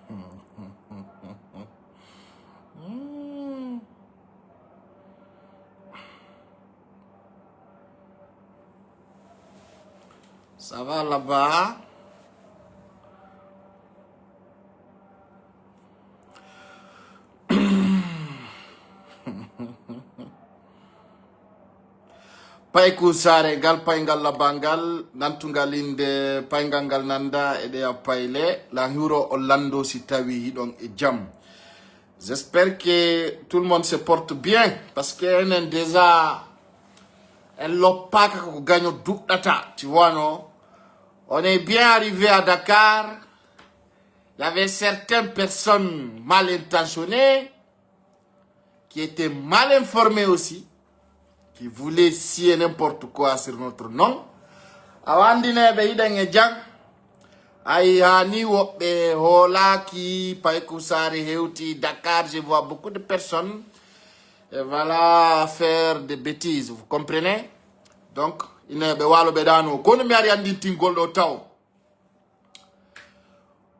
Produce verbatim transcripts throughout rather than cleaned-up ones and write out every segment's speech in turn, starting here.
Hmm. Ça va là-bas? Payku saare ngal, payngal labangal, nantungal innde payngal ngal nanda e ɗeya payle, la hiwro Orlando si tawi hiɗon e jam. J'espère que tout le monde se porte bien, parce que enen déjà en loppaka ko gaño duɗɗata, tu vois, non? On est bien arrivé à Dakar. Il y avait certaines personnes mal intentionnées qui étaient mal informées aussi, qui voulaient scier n'importe quoi sur notre nom. Awa anndinee ɓe hiɗen e jam. Ay, haa ni woɓɓe hoolaaki, Payku Saare hewti Dakar, je vois beaucoup de personnes, et voilà, faire des bêtises, vous comprenez? Donc, ine ɓe waalo ɓe ɗaano. Kono mi ari anndintingol ɗo taw.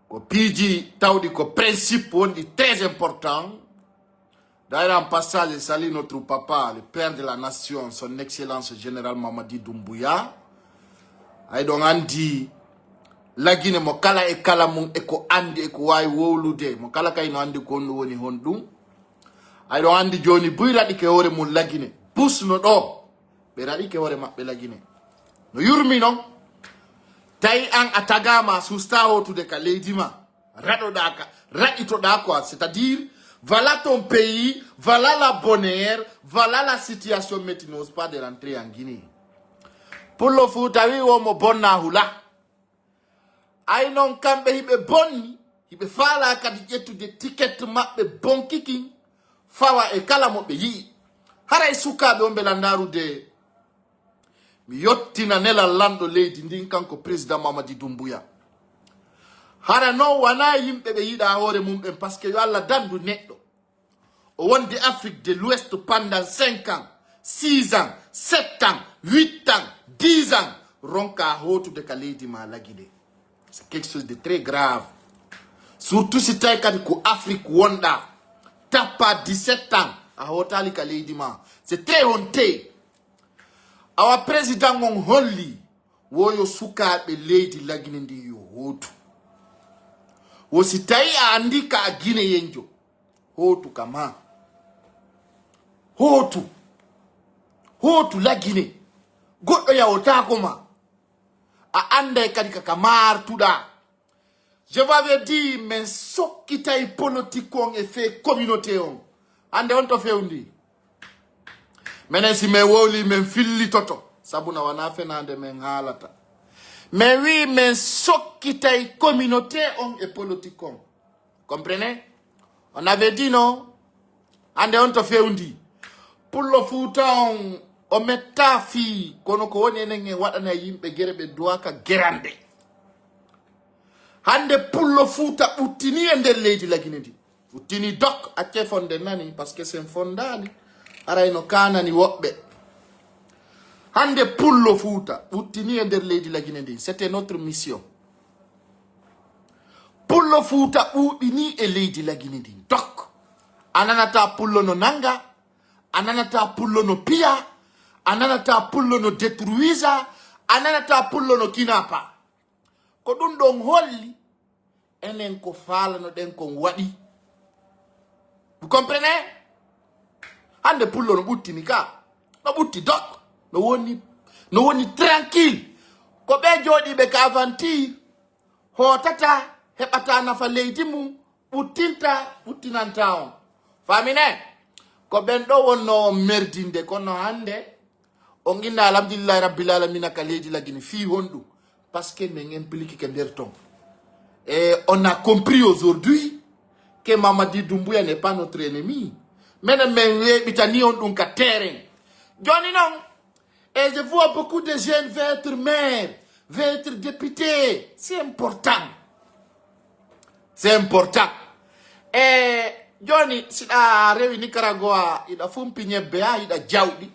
Ko piiji tawɗi ko principe wonɗi très important. D'ailleurs, en passage, je salue notre papa, le père de la nation, son excellence général Mamadi Doumbouya. Ay ɗon anndi Lagine mo kala e kala mum e ko anndi e ko waawi wowlude, mo kala kay no anndi ko honɗum woni honɗum. Ay ɗon anndi jooni buy raɗike hoore mum Lagine. Pusno ɗo. Ɓe raɗike hoore maɓɓe Lagine. No yurmi non. Tawi an a tagaama a susta hootude ka leydi ma. Raɗoɗaa ka, raɗitoɗaa quoi. C'est-à-dire, voilà ton pays, voilà la bonne heure, voilà la situation, mais tu n'oses pas de rentrer en Guinée. Pullo Fuuta wi wo mo bonna hula. Ay non kamɓe hiɓe bonni, hiɓe faala kadi ƴettude ticket maɓɓe bonki kin, fawa e kala mo ɓe yi'i. Haray sukaaɓe on ɓe landaarude. Mi yottina nelal lanɗo leydi ndin, kanko président Mamadi Doumbouya. Hara non wana yimɓe ɓe yiɗa hoore mum ɓen, parce que yo Allah dandu neɗɗo. O wondi Afrique de l'Ouest pendant cinq ans, six ans, sept ans, huit ans, dix ans. Ronka hootude ka leydi ma Lagine. C'est quelque chose de très grave. Surtout si tawi kadi ko Afrique wonɗa. Tappa dix-sept ans, a hootali ka leydi ma. C'est très honteux. Awa président on holli wo yo sukaaɓe leydi Lagine ndi yo hootu. Wo si tawi a anndi ka a Gineyenjo, hootu ka ma. Hootu. Hootu Lagine. Goɗɗo yawotaako ma. A annday kadi ka ka maartuɗaa. Je vous avais dit, men sokkitay politique on e fee communauté on. Hannde on to fewndi. Menen si men wowli men fillitoto. Sabu na wana fenaande men haalata. Men wi men sokkitay communauté on e politique on. Comprenez? On avait dit non. Hannde on to fewndi. Pullo Fuuta on o metta fii, kono ko woni enen en waɗana yimɓe gere ɓe duwa ka geranɗe. Hannde Pullo Fuuta ɓuttini e nder leydi Lagine ndi. Ɓuttini dok, acce fonde nani, parce que sen fondaali. Aray no kanani woɓɓe. Hannde Pullo Fuuta ɓuttini e nder leydi Lagine ndi. C'était notre mission. Pullo Fuuta ɓuuɓini e leydi Lagine ndi. Dok. A nanata Pullo no nanga. A nanata Pullo no piya. A nanata Pullo no détruisa. A nanata Pullo no kinapa. Ko ɗum ɗon holli enen ko faalanoɗen kon waɗi. Vous comprenez? Hannde Pullo no ɓuttini ka. No ɓutti dok. No woni, no woni tranquille. Ko ɓe jooɗiiɓe ka aventure. Hootata, heɓata nafa leydi mum, ɓuttinta, ɓuttinanta on. Famine, ko ɓen ɗo wonno on merdinde, kono hannde on inna alhamdulillahi rabbil alamina ka leydi Lagine. Fii honɗum? Parce que men impliqué ke nder ton. Et on a compris aujourd'hui que Mamadi Doumbouya n'est pas notre ennemi. Menen men weeɓitani on ɗum ka terrain. Jooni non, et je vois beaucoup de jeunes veut être maire, veut être député. C'est important. C'est important. E jooni, si ɗa rewi Nicaragua, iɗa fumpi ñebbe, ha iɗa jawɗi.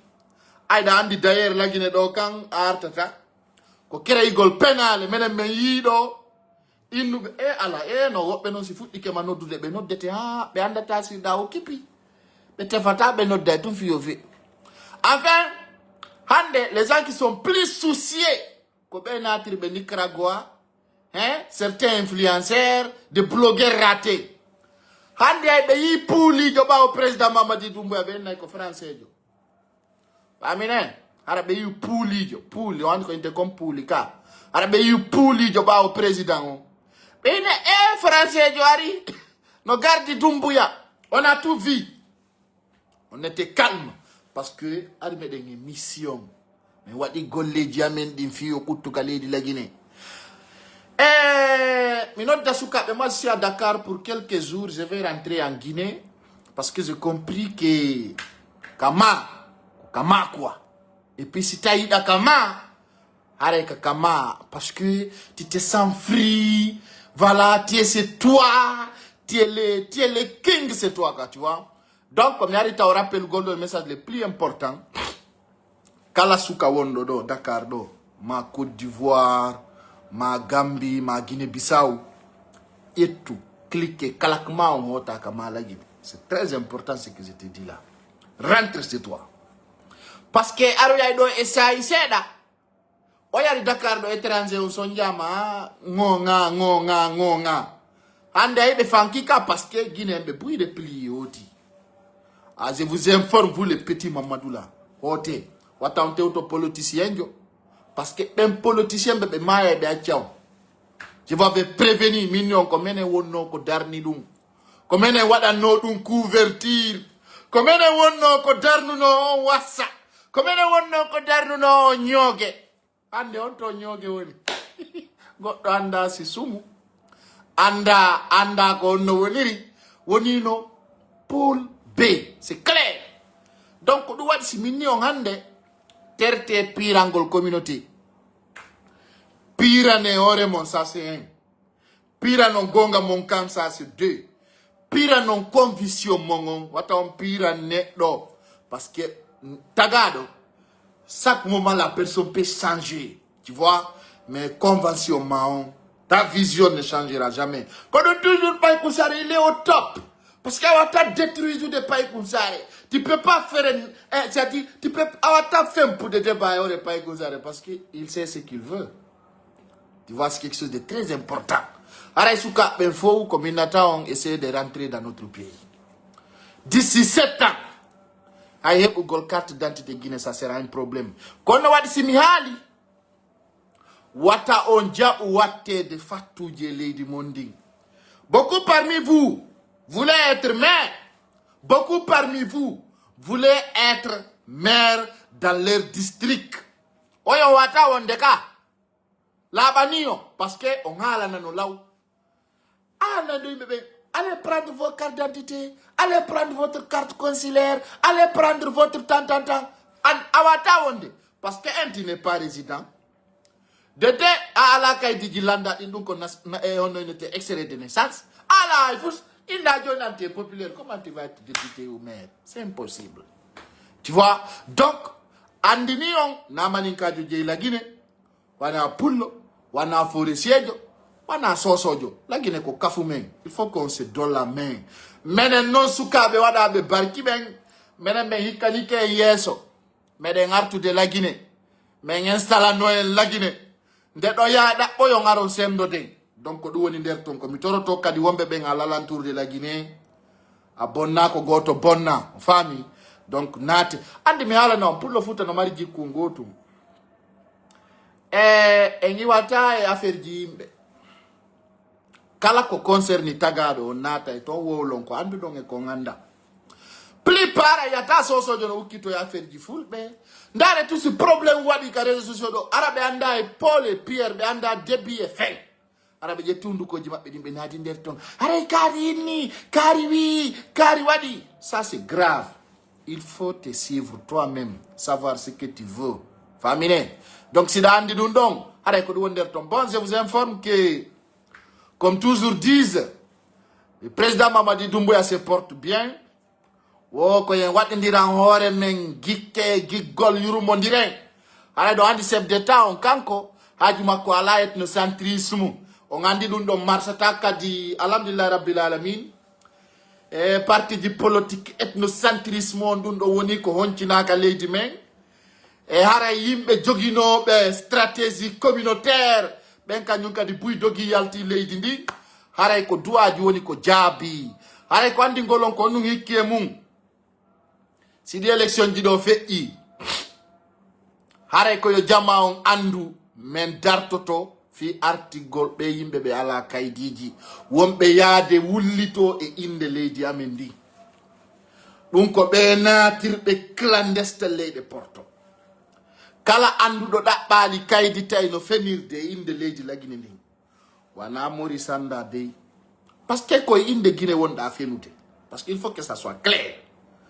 Ayɗa anndi d'ailleurs Lagine ɗo kan artata. Ko kereyigol penaale, menen men yiiɗo. Innuɓe e ala e no woɓɓe noon si fuɗɗike ma noddude ɓe noddete ha ɓe anndata si ɗa o kipi. Ɓe tefata ɓe nodda e tun fiyo fi. Enfin, hannde les gens qui sont plus souciés ko ɓe natirɓe Nicaragua, hein, certains influenceurs, des blogueurs ratés. Hannde ay ɓe yi puuliijo ɓaawo président Mamadi Doumbouya ɓe innay ko françaijo. Famine, hara ɓe yi puuliijo, puuli, o anndi ko innde comme puuli ka. Hara ɓe yi puuliijo ɓaawo président o. Ɓe ina e françaijo ari, no gardi Doumbouya. On a tout vu. On était calme. Parce que ari meɗen e mission. Min waɗi golleeji amen ɗin fii o ɓuttu ka leydi Lagine. Eh, mi nodda sukaaɓe, moi je suis à Dakar pour quelques jours, je vais rentrer en Guinée, parce que j'ai compris que kama, kama quoi. Et puis si tawi ɗa kama, haray ka kama, parce que tu te sens free, voilà, tu es c'est toi, tu es le, tu es le king, c'est toi quoi, tu vois. Donc mi ari taw rappel gol ɗo message le plus important. Kala suka wonɗo ɗo Dakar ɗo, ma Côte d'Ivoire, ma Gambie, ma Guinée Bissau, ƴettu, clique, kalak ma on hoota ka ma Lagine. C'est très important ce que je te dis là. Rentre chez toi. Parce que aroyay ɗo e saayi seeɗa. O yari Dakar ɗo étranger on sonjama ŋoŋa ŋoŋa ŋoŋa. Hande ay ɓe fanki ka parce que Guinée ɓe buyde pli hooti. Ah, je vous informe, vous les petits Mamadou là. Hoote, wata on tewto politicien jo. Parce que ɓen politicien ɓe ɓe maaya ɓe acca on. Je vous avais prévenu, min on ko menen wonno ko darni ɗum. Ko menen waɗanno ɗum couverture. Ko menen wonno ko darnuno on wassa. Ko menen wonno ko darnuno on ñooge. Hande on to ñooge woni. Goɗɗo anda si sumu. Anda, anda ko on no woniri. Wonino pool B. C'est clair. Donc, ko ɗum waɗi si min ni on hande. Terte pirangol communauté. Pirane hoore mon, ça c'est un. Pira non gonga mon kan, ça c'est deux. Pira non conviction mon on. Wata on pira neɗɗo. Parce que tagaɗo, chaque moment la personne peut changer. Tu vois? Mais convention ma on, ta vision ne changera jamais. Kono toujours Paykun Sare, il est au top. Parce que a wata détruire de Paykun Sare. Tu peux pas faire un, eh, c'est-à-dire, tu peux, a wata faire pour des débats et on Paykun Sare parce qu'il sait ce qu'il veut. Tu vois, c'est quelque chose de très important. Aray suka ben fou comme il attend on essayer de rentrer dans notre pays. D'ici sept ans, ay heɓugol carte d'identité Guinée, ça sera un problème. Kono waɗi si mi haali, wata on jaɓu wattede fattuji e leydi mon ndin. Beaucoup parmi vous voulaient être maire. Beaucoup parmi vous voulaient être maire dans leur district. Oyo wata wonde ka. Laaɓani on, parce que on haalanano law. Ah, nano yimɓe ɓen, allez prendre vos cartes d'identité, allez prendre votre carte consulaire, allez prendre votre tan tan tan. An a wata wonde, parce que un, tu n'es pas résident. De deux, a ala kaydiji lannda ɗin, ɗum ko nas-, na-, e honno innete extrait de naissance. Ala hay fus, inda joni an t'es populaire, comment tu vas être député ou maire? C'est impossible. Tu vois? Donc, andini on, na maninkaajo jeyi Lagine, wona pullo, wona foresiejo, wona sosojo. Lagine ko kafu men. Il faut qu'on se donne la main. Menen non sukaaɓe waɗaɓe barki ɓen, menen men hikkanike e yeeso. Meɗen artude Lagine. Men installano en Lagine. Nde ɗo yaa ɗaɓɓoyon aron sendoden. Donc ko ɗum woni nder ton. Ko mi toroto kadi wonɓe ɓen à l'alentour de Lagine. A bonna ko gooto bonna. O faami? Donc naate. Andi mi haalana on pullo Fuuta no mari jikku gootum. E, en iwata e affaire ji yimɓe. Kala ko concerni tagaɗo on naata e ton wowlon ko anduɗon e ko ganda. Plupart a yata sosojo no ukkito e affaire ji fulɓe. Ndare tusi problème waɗi ka réseaux sociaux ɗo. Ara ɓe anda e Paul et Pierre, ɓe anda début et fin. Ara ɓe ƴetti hundukoji maɓɓe ɗin ɓe naati nder ton. Aray kaari inni, kaari wi, kaari waɗi. Ça c'est grave. Il faut te suivre toi-même, savoir ce que tu veux. Famine. Donc si ɗa andi ɗum ɗon, aray ko ɗum woni nder ton. Bon, je vous informe que, comme toujours disent, le président Mamadi Doumbouya se porte bien. Wo ko yen waɗindiran hoore men gikke e giggol yurmondiren. Haray ɗo andi chef d'état on kanko, haaju makko ala ethnocentrisme. On anndi ɗum ɗon marsata kadi, alhamdulillahi rabbil alamin. E partiji politique ethnocentrisme on, ɗum ɗo woni ko honcinaaka leydi men. E haray yimɓe joginooɓe stratégie communautaire ɓen, kañum kadi buy dogi yalti leydi ndi. Haray ko duwaaji woni ko jaabi. Haray ko anndingol on ko ɗum hikki e mum. Si ɗi élection ji ɗo feƴƴi, haray ko yo jama on anndu men dartoto fii artigol ɓe yimɓe ɓe alaa kaydiiji, wonɓe yaade wullito e innde leydi amen ndi. Ɗum ko ɓe naatirɓe clandestin leyɗe porto. Kala annduɗo ɗaɓɓaali kaydi tawi no fenirde e innde leydi Lagine ndin. Wona Mori Sanda dey. Parce que ko e innde Gine wonɗa fenude. Parce qu'il faut que ça soit clair.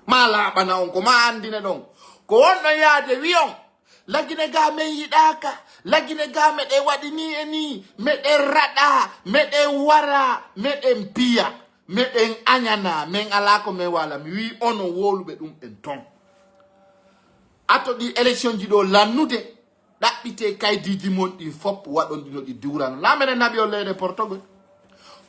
Ma laaɓana on ko ma anndine ɗon. Ko wonɗon yaade wi on. Lagine ga men yiɗaaka. Lagine ga meɗen waɗi ni e ni. Meɗen raɗa. Meɗen wara. Meɗen piya. Meɗen añana. Men alaa ko men waala. Mi wi onon wowluɓe ɗum en ton. Ato ɗi élection ji ɗo lannude. Ɗaɓɓitee kaydiiji mon ɗin fop, waɗon ɗi no ɗi duurano. Na menen naɓi on leyɗe portogol.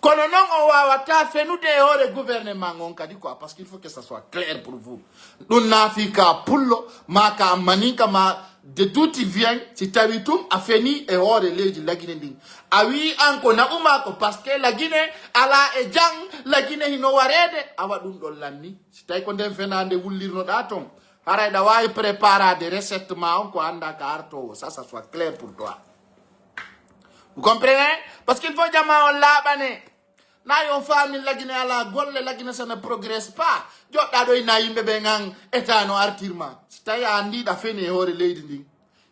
Kono non on waawata fenude e hoore gouvernement on kadi quoi, parce qu'il faut que ça soit clair pour vous. Ɗum na fii ka pullo, ma ka maninka, ma de d'où tu viens, si tawi tun a feni e hoore leydi Lagine ndin. A wii an ko naɓu ma ko parce que Lagine alaa e jam, Lagine hino wareede, awa ɗum ɗon lanni. Si tawi ko nden fenaande wullirnoɗaa ton, haray ɗa waawi préparade recette ma on ko annda ka artowo. Ça, ça soit clair pour toi. Vous comprenez? Parce qu'il faut jama on laaɓane. Na yo on faami Lagine alaa golle, Lagine ça ne progresse pas. Joɗɗa ɗo inna yimɓe ɓe ngan état no artir ma. Si tawi a anndi ɗa feni e hoore leydi ndin.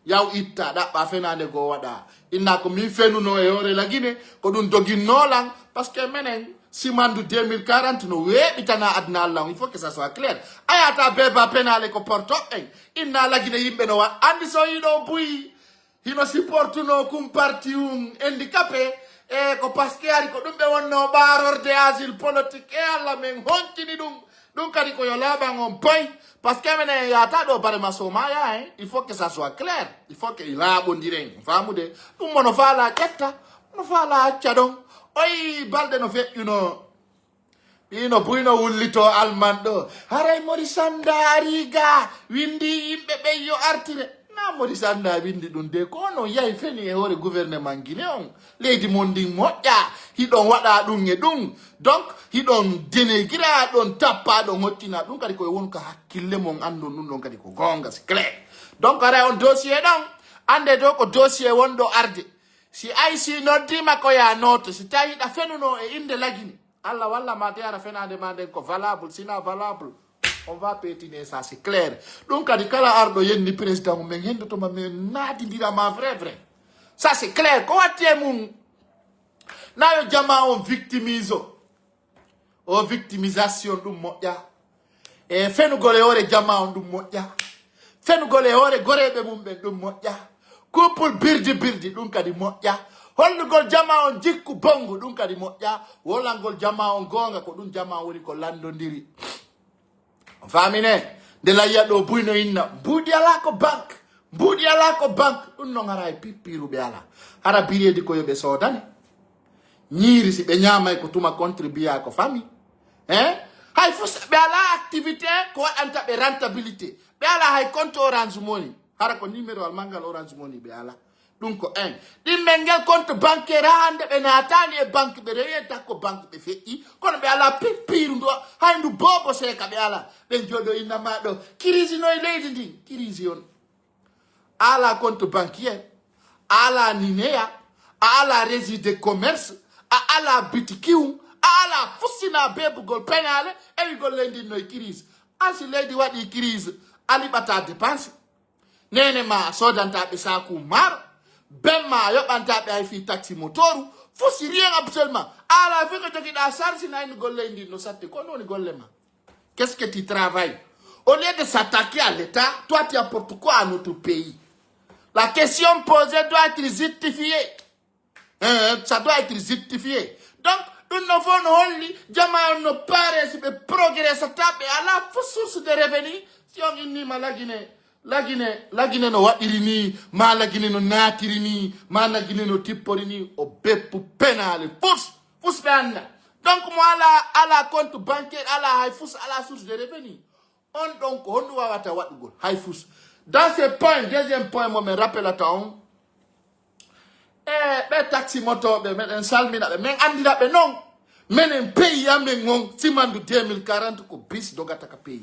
Yaw itta, ɗaɓɓa fenaande goo waɗa. Inna ko min fenuno e hoore Lagine, ko ɗum doginno lan, parce que menen, simandu deux mille quarante no weeɓitana aduna Allah on, il faut que ça soit clair. A yata beba penale ko porto en. Inna Lagine yimɓe no wa-, anndi so yiɗo buyi, hino supportuno kum parti um handicapé, e ko parce que hari ko ɗum ɓe wonno ɓaarorde asile politique, e Allah men honcini ɗum. Ɗum kadi ko yo laaɓan on poy, parce que menen en yata ɗo bare ma soma ya, hein. Il faut que ça soit clair. Il faut que i laaɓondiren. Faamude? Ɗum mono faala ƴetta, mono faala acca ɗon. Oyi, balɗe no feƴƴuno. Ɓino buyno wullito Alman ɗo. Haray Mori Sanda ari ga, windi yimɓe ɓen yo artire. Na Mori Sanda windi ɗum de, ko onon yahi feni e hoore gouvernement Guinée on. Leydi mon ndin moƴƴa, hiɗon waɗa ɗum e ɗum. Donc, hiɗon dénigrer, ɗon tappa, ɗon hoccina. Ɗum kadi ko e wonu ka hakkille mon, anndon ɗum ɗon kadi ko goonga, c'est clair. Donc, haray on dossier ɗon, annde dow ko dossier wonɗo arde. Si A I C noddiima ko ya nooto, si tawi hiɗa fenuno e innde Lagine, Allah walla ma te ara fenaande ma nden ko valable, sina valable, on va pétiner ça, c'est clair. Ɗum kadi kala arɗo yenni président mum, men hendoto ma, men naatindira ma vrai, vrai. Ça, c'est clair. Ko watti e mum? Na yo jama on victimise o. O victimisation ɗum moƴƴa. E fenugol e hoore jama on ɗum moƴƴa. Fenugol e hoore goreeɓe mum ɓen ɗum moƴƴa. Couple birdi birdi ɗum kadi moƴƴa. Hollugol jama on jikku bongu ɗum kadi moƴƴa. Wolangol jama on goonga ko ɗum jama on woni ko landondiri. On faamine? Nde layya ɗo buyno inna. Mbuuɗi alaa ko banque. Mbuuɗi alaa ko banque. Ɗum non hara e pippiiru ɓe alaa. Hara bireedi ko yo ɓe soodane. Ñiiri si ɓe ñaamay ko tuma contribuer ko famille. Hein? Hay fus ɓe alaa activité ko waɗanta ɓe rentabilité. Ɓe alaa hay compte Orange Money. Hara ko numéro al manngal Orange Money ɓe alaa. Ɗum ko un. Ɗimmel ngel compte bancaire haa hannde ɓe naataani e banque, ɓe rewi e takko banque ɓe feƴƴi. Kono ɓe alaa pippiiru ndu, hay ndu boobo seeka ɓe alaa. Ɓen jooɗo inna ma ɗo. Crise no e leydi ndin. Crise on. A alaa compte bancaire. A alaa nineya. A alaa registre de commerce. A alaa bitikiw. A alaa fusina bebugol penaale. Ewigol leydi no e crise. An si leydi waɗi crise, a liɓata dépense. Neene ma a soodanta ɓe saaku maaro. Ben ma a yoɓanta ɓe hay fii taxi motoru. Fo si rien absolument. A alaa fii ko jogiɗaa sarsi na indi golle ndi no satti. Ko non woni golle ma? Qu'est-ce que tu travailles? Au lieu de s'attaquer à l'État, toi tu apportes quoi à notre pays? La question posée doit être justifiée. Hein, ça doit être justifié. Donc, ɗum no fof no holli, jama on no paare si ɓe progressata, ɓe alaa fof source de revenu. Si on innima Lagine, Lagine, Lagine no waɗiri ni, ma Lagine no naatiri ni, ma Lagine no tippori ni, o beppu penaale fus, fus ɓe annda. Donc mo ala, ala compte bancaire, ala hay fus, ala source de revenu. On ɗon ko honɗum wawata waɗugol? Hay fus. Dans ce point, deuxième point mo min rappelata on, e ɓe taxi motoɓe, meɗen salmina ɓe, min anndira ɓe non. Minen pays amen on, simandu deux mille quarante ko bis dogata ka pays.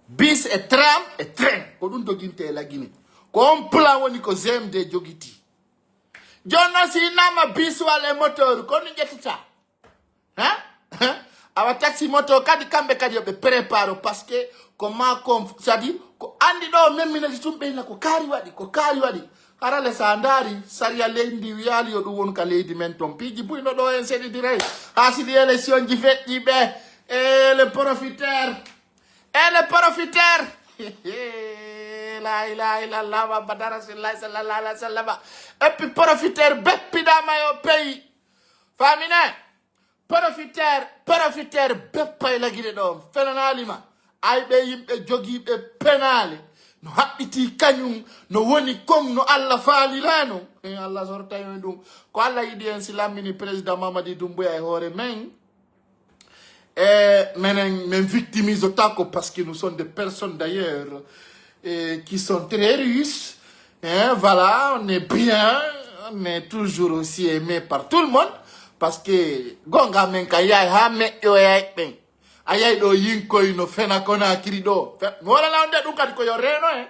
Bis e tram e train, ko ɗum doginte e Lagine. Ko on plan woni ko G M D jogiti. Jooni noon si innama bis walla e moteur, ko ɗum ƴettata. Hein? Awa taxi moto kadi kamɓe kadi yo ɓe prépare parce que ko ma kon c'est-à-dire ko anndi ɗo memminati tun ɓeyna ko kaari waɗi, ko kaari waɗi. Harale sa ndaari sariya leydi ndi wiyaali yo ɗum won ka leydi men ton. Piiji buy no ɗo en seɗidiray. Haa sidi élection ji feƴƴi ɓe. E le profiteur. E le profiteur. La ilaha illallah Muhammad Rasulullah sallallahu alaihi wasallam. Et puis profiteur beppiɗama yo pays. Famine. Profiteur, profiteur beppa e Lagine ɗo fenanaali ma. Ay ɓe yimɓe jogiiɓe penaale no haɓɓiti kañum no woni kon no Allah faalira non. E Allah sortay en ɗum. Ko Allah yiɗi en si lammini président Mamadi Doumbouya e hoore men. E menen min victimise otako parce que nous sommes des personnes d'ailleurs et qui sont très riches. Hein, voilà, on est bien, on est toujours aussi aimé par tout le monde. Parce que gonga men ka yaay ha meƴƴo e ay ɓen. A yay ɗo yinkoy no fena Conakry ɗo. Fe- mi wolana on de ɗum kadi ko yo reeno en.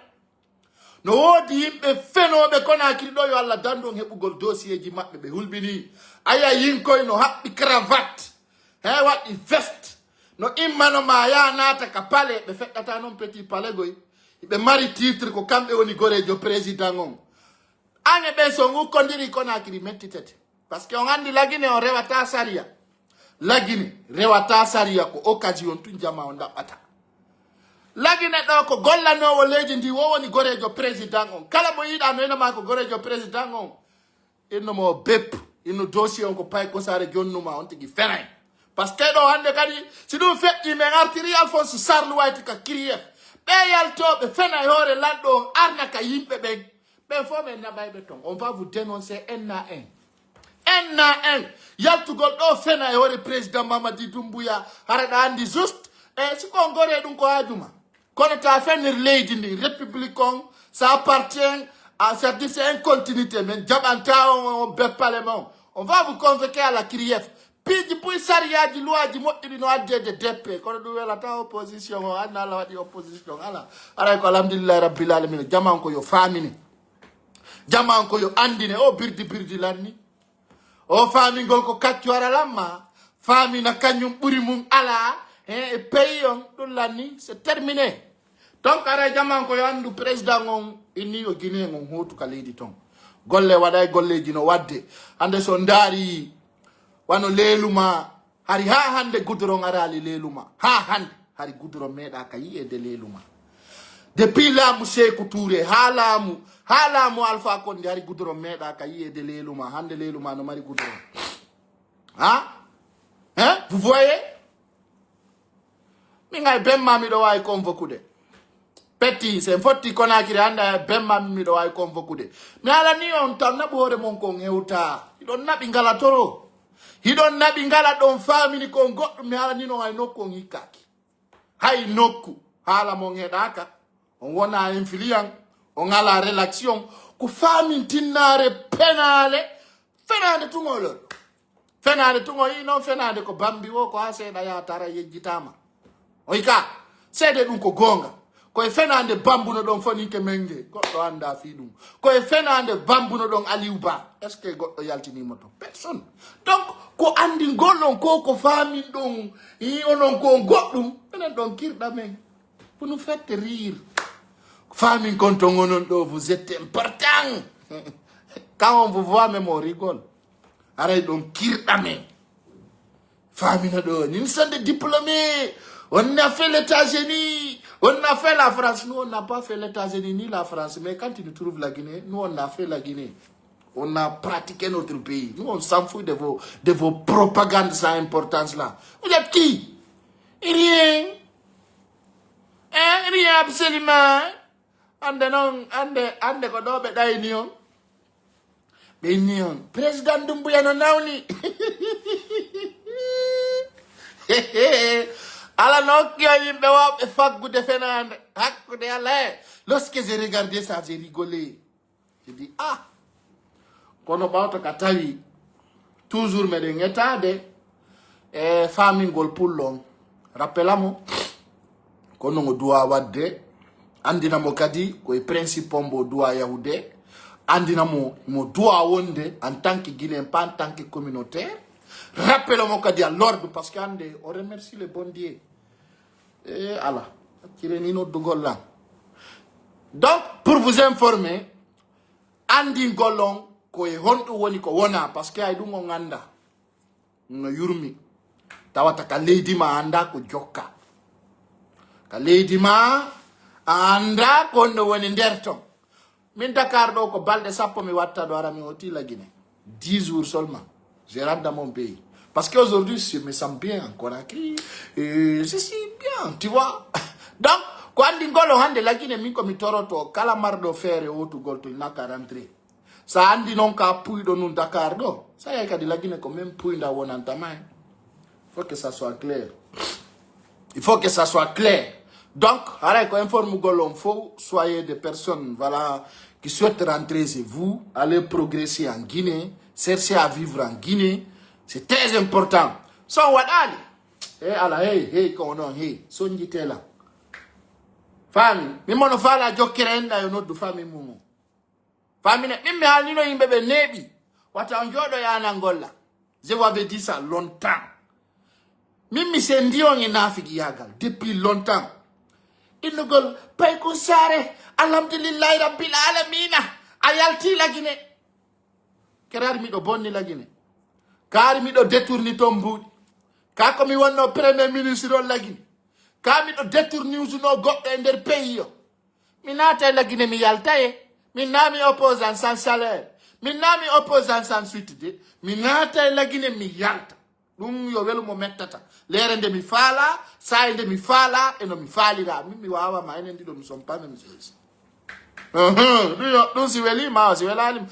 No woodi yimɓe fenooɓe Conakry ɗo yo Allah dandu on heɓugol dossier ji maɓɓe ɓe hulɓini. A yay yinkoy no haɓɓi cravate. He waɗi veste. No immano ma ya naata ka palais ɓe feɗɗata noon petit palais goy. Ɓe mari titre ko kamɓe woni goreejo président on. An e ɓen so on ukkondiri Conakry mettitete. Parce que on anndi Lagine on rewata sariya. Lagine rewata sariya ko occasion tun jama on ɗaɓɓata. Lagine ɗo ko gollanoowo leydi ndi wo woni goreejo président on. Kala mo yiɗa no ina ma ko goreejo président on. Inno mo beppu. Inno dossier on ko pay ko sare jonnuma on tigi fenay. Parce que ɗo hannde kadi si ɗum feƴƴi men artiri Alphonse Sarr Luwayti ka kiriyef. Ɓe yaltooɓe fena e hoore lanɗo on arna ka yimɓe ɓen. Ɓen fof men naɓay ɓe ton. On va vous dénoncer un à un. Un à un. Yaltugol ɗo fena e hoore président Mamadi Doumbouya. Hara ɗa anndi juste. E si ko on gore ɗum ko haajuma. Kono ta fenir leydi ndi, république on, ça appartient à, c'est-à-dire c'est une continuité. Men jaɓanta on, on beppale mon. On va vous convoquer à la crief. Piiji buy sariyaaji luwaaji moƴƴuɗi no addeede deppe. Kono ɗum welata opposition o, anna Allah waɗi opposition. Ala. Aray ko alhamdulillahi rabbil alamina. Jaman ko yo faamine. Jaman ko yo anndine. O birdi birdi lanni. O faamingol ko kaccu ara lamma. Faamina kañum ɓuri mum alaa. He e pays on. Ɗum lanni. C'est terminé. Donc, aray jaman ko yo anndu président on inni yo Guinée on hootu ka leydi ton. Golle waɗay golleeji no waɗde. Hannde so ndaari wano leeluma, hari haa hannde goudron araali leeluma. Haa hannde, hari goudron meeɗaaka yi'eede leeluma. Depuis laamu Seeku Tuure, haa laamu, haa laamu Alpha Condé, hari goudron meeɗaaka yi'eede leeluma. Hannde leeluma no mari goudron. Ha? Hein? Vous voyez? Min ay bemma miɗo waawi convoquer. Petti, sen fotti Conakry hannde ay bemma miɗo waawi convoquer. Mi alani on tan naɓu hoore mon kon hewta. Hiɗon naɓi ngala toro. Hiɗon naɓi ngala ɗon faamini kon goɗɗum mi alani non ay nokku on hikkaaki. Hay nokku. Haala mon heɗaaka. On wona influent. On ala relaxion. Ko faamintinnaare penaale. Fenaande tun o lorɗo. Fenaande tun o yii noon fenaande ko bambi wo ko haa seeɗa yaata ara yejjitaama. O yi ka seede ɗum ko goonga. Ko e fenaande bambuno ɗon foninke menge goɗɗo annda fii ɗum. Ko e fenaande bambuno ɗon Aliou Ba. Est ce que goɗɗo yaltiniimo ton? Personne. Donc ko anndingol on ko ko faamin ɗon yi onon ko on goɗɗum. Enen ɗon kirɗa men. Vous nous faites rire. Faamin kon ton onon ɗo vous êtes important. Quand on vous voit même on rigole. Aray ɗon kirɗa men. Faamina ɗo, nous sommes des diplômés. On a fait l'États-Unis. On a fait la France. Nous, on n'a pas fait l'États-Unis ni la France. Mais quand tu nous trouves la Guinée, nous, on a fait la Guinée. On a pratiqué notre pays. Nous, on s'en fout de vos, de vos propagandes sans importance là. Vous êtes qui? Rien. Hein? Rien absolument. Ande noon, ande, ande ko ɗo ɓe ɗayni on. Ɓe inni on, président Dumbuya no nawni. Ala no okki on yimɓe wawɓe faggude fenaande hakkude Alla e. Lorsque j'ai regardé ça, j'ai rigolé. J'ai dit, ah, kono ɓawto ka tawi toujours meɗen etaade e famingol pullo on. Rappela mo, kono ngo duwa wadde, andina mo kadi ko e principe on mbo duwa yahude, andina mo mo duwa wonde en tant que Guinéen, pas en tant que communautaire. Rappela mo kadi à l'ordre, parce que ande o remercie le bon Dieu. E ala, accire ni noddugol lan. Donc, pour vous informer, andingol on ko e honɗum woni ko wona, parce que ay ɗum on anda no yurmi. Tawata ka leydi ma anda ko jokka. Ka leydi ma a anda ko honno woni nder ton. Min Dakar ɗo ko balɗe sappo mi watta ɗo, ara mi hoti la Guinée. Dix jours seulement. Je rentre dans mon pays. Parce qu'aujourd'hui, je me sens bien en Conakry. Euh, je suis bien, tu vois. Donc, ko andi ngolo hande la Guinée, min ko mi toroto, kala marɗo feere wotugol to, il n'a qu'à rentrer. Sa andi noon ka puyɗo nun Dakar ɗo, sa yahi kadi la Guinée ko même puyda wonanta ma. Faut que ça soit clair. Il faut que ça soit clair. Donc, haray ko informe gol on fof, soyez des personnes, voilà, qui souhaitent rentrer chez vous, aller progresser en Guinée, chercher à vivre en Guinée. C'est très important. So waɗaali. E ala, hey, hey, ko non, hey, sonjitela. Fami, mi mono fala jokkere en da yo noddu fami mumo. Famine, min mi haalnino yimɓe ɓe neeɓi. Wata on jooɗo yaana ngolla. Je vous avais dit ça longtemps. Min mi sendi on e naafigiyagal depuis longtemps. Innugol Paykun Saare, alhamdulillahi rabbil alamina. A yalti la Guinée. Keraari miɗo bonni la Guinée. Kaari miɗo détourni ton mbuuɗi. Ka ko mi wonno premier ministre on la Guinée. Ka miɗo détourni usuno goɗɗo e nder pays o. Mi naata e la Guinée mi yalta e. Min na mi opposant sans salaire. Min na mi opposant sans suite de. Mi naata e la Guinée mi yalta. Ɗum yo welu mo mettata. Leere nde mi faala, saa'i nde mi faala, e no mi faalira. Min mi wawa ma enen ɗiɗo, nous sommes pas même sexes. Uhum, ɗum yo, ɗum si weli ma, si welali ma.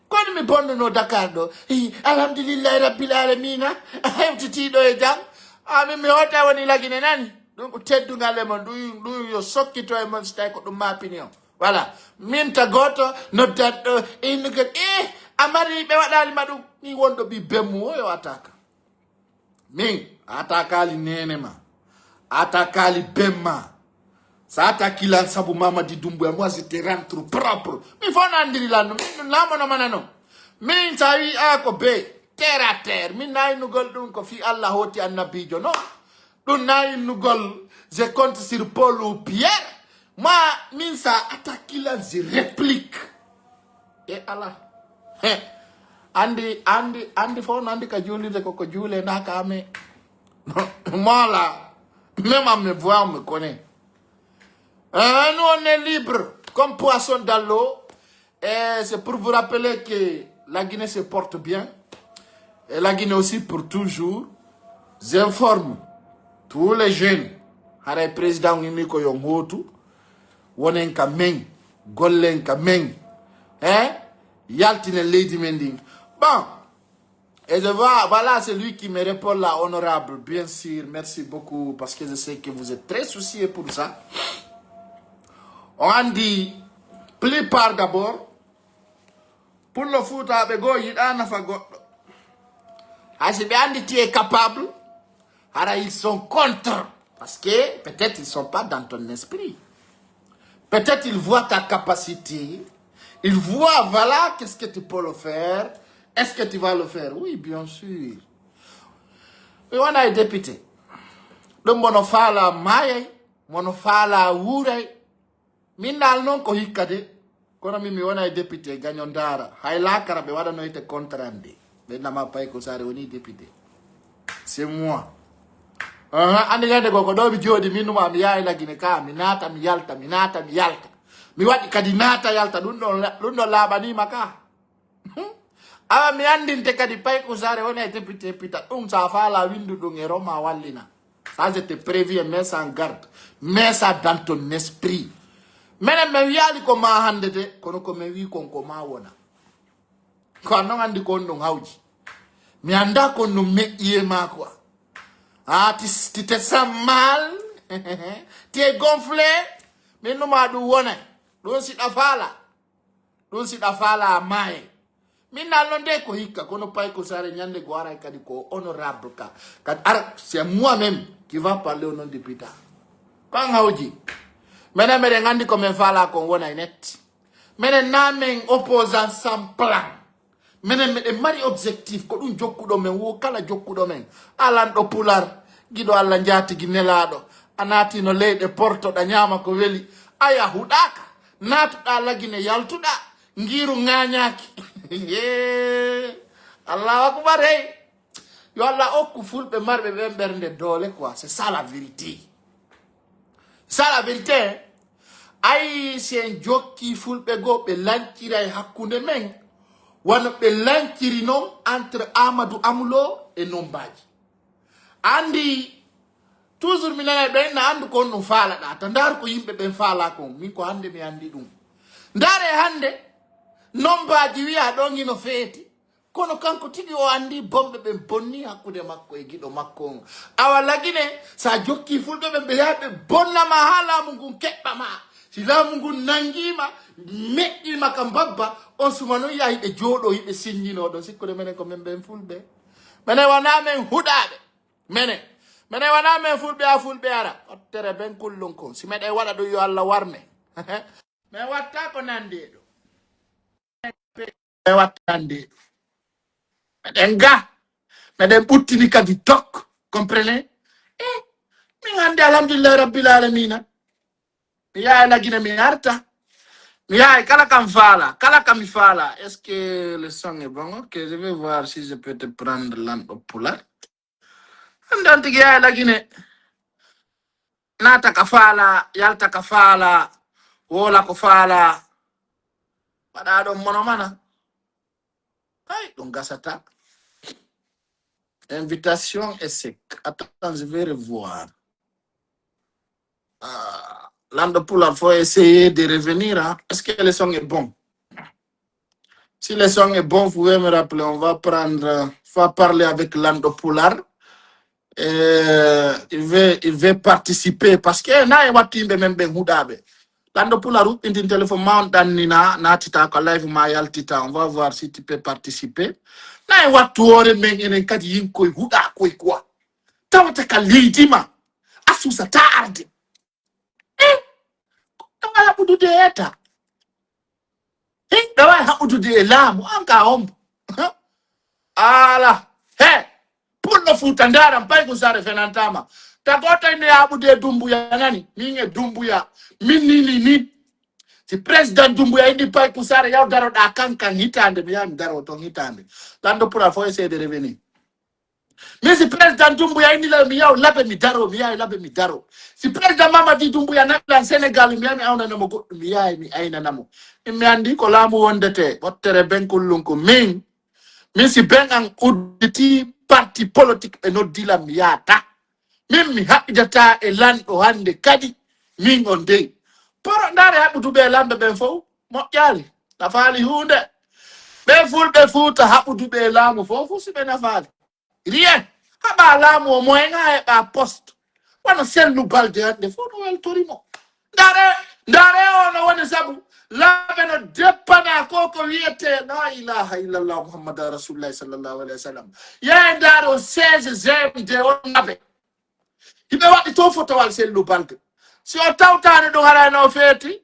Kono mi bonnuno Dakar ɗo. Hi, alhamdulillahi rabbil alamina. A hewtiti ɗo e jam. A min mi hota woni la Guinée nani. Ɗum ko teddungal e mon. Ɗum, ɗum yo sokkito e mon si tawi ko ɗum mapini on. Voilà. Min ta goto noddat ɗo innugol. Eh, a mari ɓe waɗali ma ɗum. Ni wonɗo ɓi bemmu o yo ataka. Min, a atakali nene ma. A atakali bemma. Sa attaque lan sabu Mamadi Doumbouya, moi je te rentre propre. Min fof no andiri lan no. Min ɗum laamono mana no. Min sa wi a ko be terre à terre. Min na innugol ɗum ko fi Allah hoti annabijo no. Ɗum na innugol je compte sur Paul ou Pierre. Ma min sa attaque lan je réplique. E ala. He. Andi, andi, andi fof no andi ka juulirde ko ko juule na ka ame. Mola. Même à mes voix, on me connaît. Euh, nous, on est libre comme poisson dans l'eau. Et c'est pour vous rappeler que la Guinée se porte bien. Et la Guinée aussi pour toujours. J'informe tous les jeunes. Haray président ngi ko yo ngootu. Wonen ka men. Gollen ka men. Hein? Yaltinen leydi men ndin. Bon. Et je vois, voilà celui qui me répond là, honorable. Bien sûr, merci beaucoup parce que je sais que vous êtes très soucieux pour ça. On dit, plupart d'abord, pour le foot, ɓe goo yiɗa nafa goɗɗo. Hay si ɓe andi tu es capable, hara ils sont contre. Parce que peut-être ils sont pas dans ton esprit. Peut-être ils voient ta capacité. Ils voient, voilà, qu'est-ce que tu peux le faire. Est-ce que tu vas le faire? Oui, bien sûr. Mi wonay député. Ɗum mono faala maayay, mono faala wuuray. Min dal noon ko hikka de. Kono min mi wonay député gaño ndaara. Hay laakara ɓe waɗanoyte contrat nde. Ɓe nama pay ko Saare woni député. C'est moi. Aha, andi ñande goo ko ɗo mi jooɗi, min numa mi yahay la Guinée ka, mi naata mi yalta, mi naata mi yalta. Mi waɗi kadi naata yalta, ɗum ɗon la-, ɗum ɗon laaɓanima ka. Awa mi andinte kadi pay ko Saare woni e député pita, ɗum sa faala windu ɗum e Roma wallina. Ça, je te préviens, mets ça en garde. Mets ça dans ton esprit. Menen men wiyaali ko ma hande de, kono ko men wi kon ko ma wona. Ko an non andi ko on ɗum hawji. Mi anda ko on ɗum meƴƴi e ma quoi. Ah, ti, ti te sens mal. Ti es gonflé. Min numa ɗum wona. Ɗum si ɗa faala. Ɗum si ɗa faala a maaye. Min nal non de ko hikka, kono pay ko sare ñande go aray kadi ko honorable ka. Kadi ar, c'est moi-même qui va parler au nom du pita. Ko an hawji. Menen meɗen andi ko men faala kon wona e net. Menen na men opposant sans plan. Menen meɗen mari objectif, ko ɗum jokkuɗo men, wo kala jokkuɗo men. Alan ɗo pular, giɗo Allah njaatigi nelaaɗo. A naatino leyɗe porto ɗa ñaama ko weli. Aya huɗaaka, naatuɗa lagine yaltuɗa, ngiiru ŋaañaaki. Allahu akbar, hey. Yo Allah okku fulɓe marɓe ɓen ɓernde doole quoi, c'est ça la vérité. Ça la vérité, hein. Ay, si en jokki fulɓe goo, ɓe lancira e hakkunde men, wano ɓe lanciri non entre Amadou Amulo e Nombaji. Andi, toujours mi nanay ɓen na andu ko on ɗum faalaɗa. Ta ndaaru ko yimɓe ɓen faala kon. Min ko hande mi andi ɗum. Ndaare hande, Nombaji wiya ɗon hino feeti. Kono kanko tigi o andi bonɓe ɓen bonni hakkunde makko e giɗo makko on. Awa lagine, sa jokki fulɓe ɓen ɓe yaha ɓe bonna ma ha laamu ngun keɓɓa ma. Si laamu ngun nangima, meƴƴima ka mbabba, on suma non yahi ɓe jooɗo, hiɓe sinnjino ɗon. Sikkude menen ko men ɓen fulɓe. Menen wona men huɗaɓe. Menen. Menen wona men fulɓe a fulɓe ara. Ottere ben kullun ko. Si meɗen waɗa ɗum yo Allah warme. Men watta ko nande ɗo. Men watta nande ɗo. Meɗen ga. Meɗen ɓuttini kadi tok. Comprenez? Eh, min hande alhamdulillah rabbil alamina. Mi yahay lagine mi arta. Mi yahay kala kam faala. Kala kam mi faala. Est-ce que le son est bon? Ok, je vais voir si je peux te prendre lanɗo pular. Hande on tigi yahay lagine. Naata ka faala, yalta ka faala, woola ko faala. Waɗa ɗon mono mana. Ay, ɗum gasata. Invitation échec. Attends, je vais revoir. Ah, lanɗo pular, faut essayer de revenir, hein. Est-ce que le son est bon? Si le son est bon, vous pouvez me rappeler. On va prendre, on va parler avec lanɗo pular. Euh, il veut, il veut participer parce que na e wattu yimɓe men ɓen huɗaɓe. Lanɗo pular, huɓɓintin téléphone ma, on ɗannina, naatita ko live ma yaltita. On va voir si tu peux participer. Na e wattu hoore men enen kadi yinkoy huɗa koy quoi. Tawata ka leydi ma. A susata arde. Eh, ko ɗawa haɓudude eta. Hin ɗawa haɓudude e laamu, an ka hombo. Ala, he, pullo fuuta ndaran pay ko sare fenantama. Ta goto inde haɓude e Dumbuya nani, min e Dumbuya, min ni ni ni. Si président Dumbuya indi pay ko sare yaw daroɗa kankan hitande, mi yaha mi daro ton hitande. Lanɗo pular, faut essayer de revenir. Min si président Dumbuya inni la mi yaw labe mi daro, mi yaw labe mi daro. Si président Mamadi Dumbuya nalan Sénégal, mi yaha mi awnanamo goɗɗum, mi yaha mi aynanamo. Min mi andi ko laamu wondete, ɓottere ben kullunku. Min, min si ben an udditi parti politique ɓe noddi lan mi yahata. Min mi haɓidata e lanɗo hande kadi, min on dey. Poro ndaare haɓuduɓe e lamɓe ɓen fow, moƴƴaali, nafaali huunde. Ɓe fulɓe fuuta haɓuduɓe e laamu fow, fow si ɓe nafaali. Rien. Haɓa laamu o moyen ŋa heɓa poste. Wano Sellu Balde hande fof no weltori mo. Ndaare, ndaare o no woni sabu. Laɓe no deppana ko ko wiyete la ilaha illallah Muhammadu Rasulullahi sallallahu alaihi wasallam. Yaha ndaare o seize G M D o laɓe. Hiɓe waɗi to fotowal Sellu Balde. Si o tawtani ɗum harayno o feeti,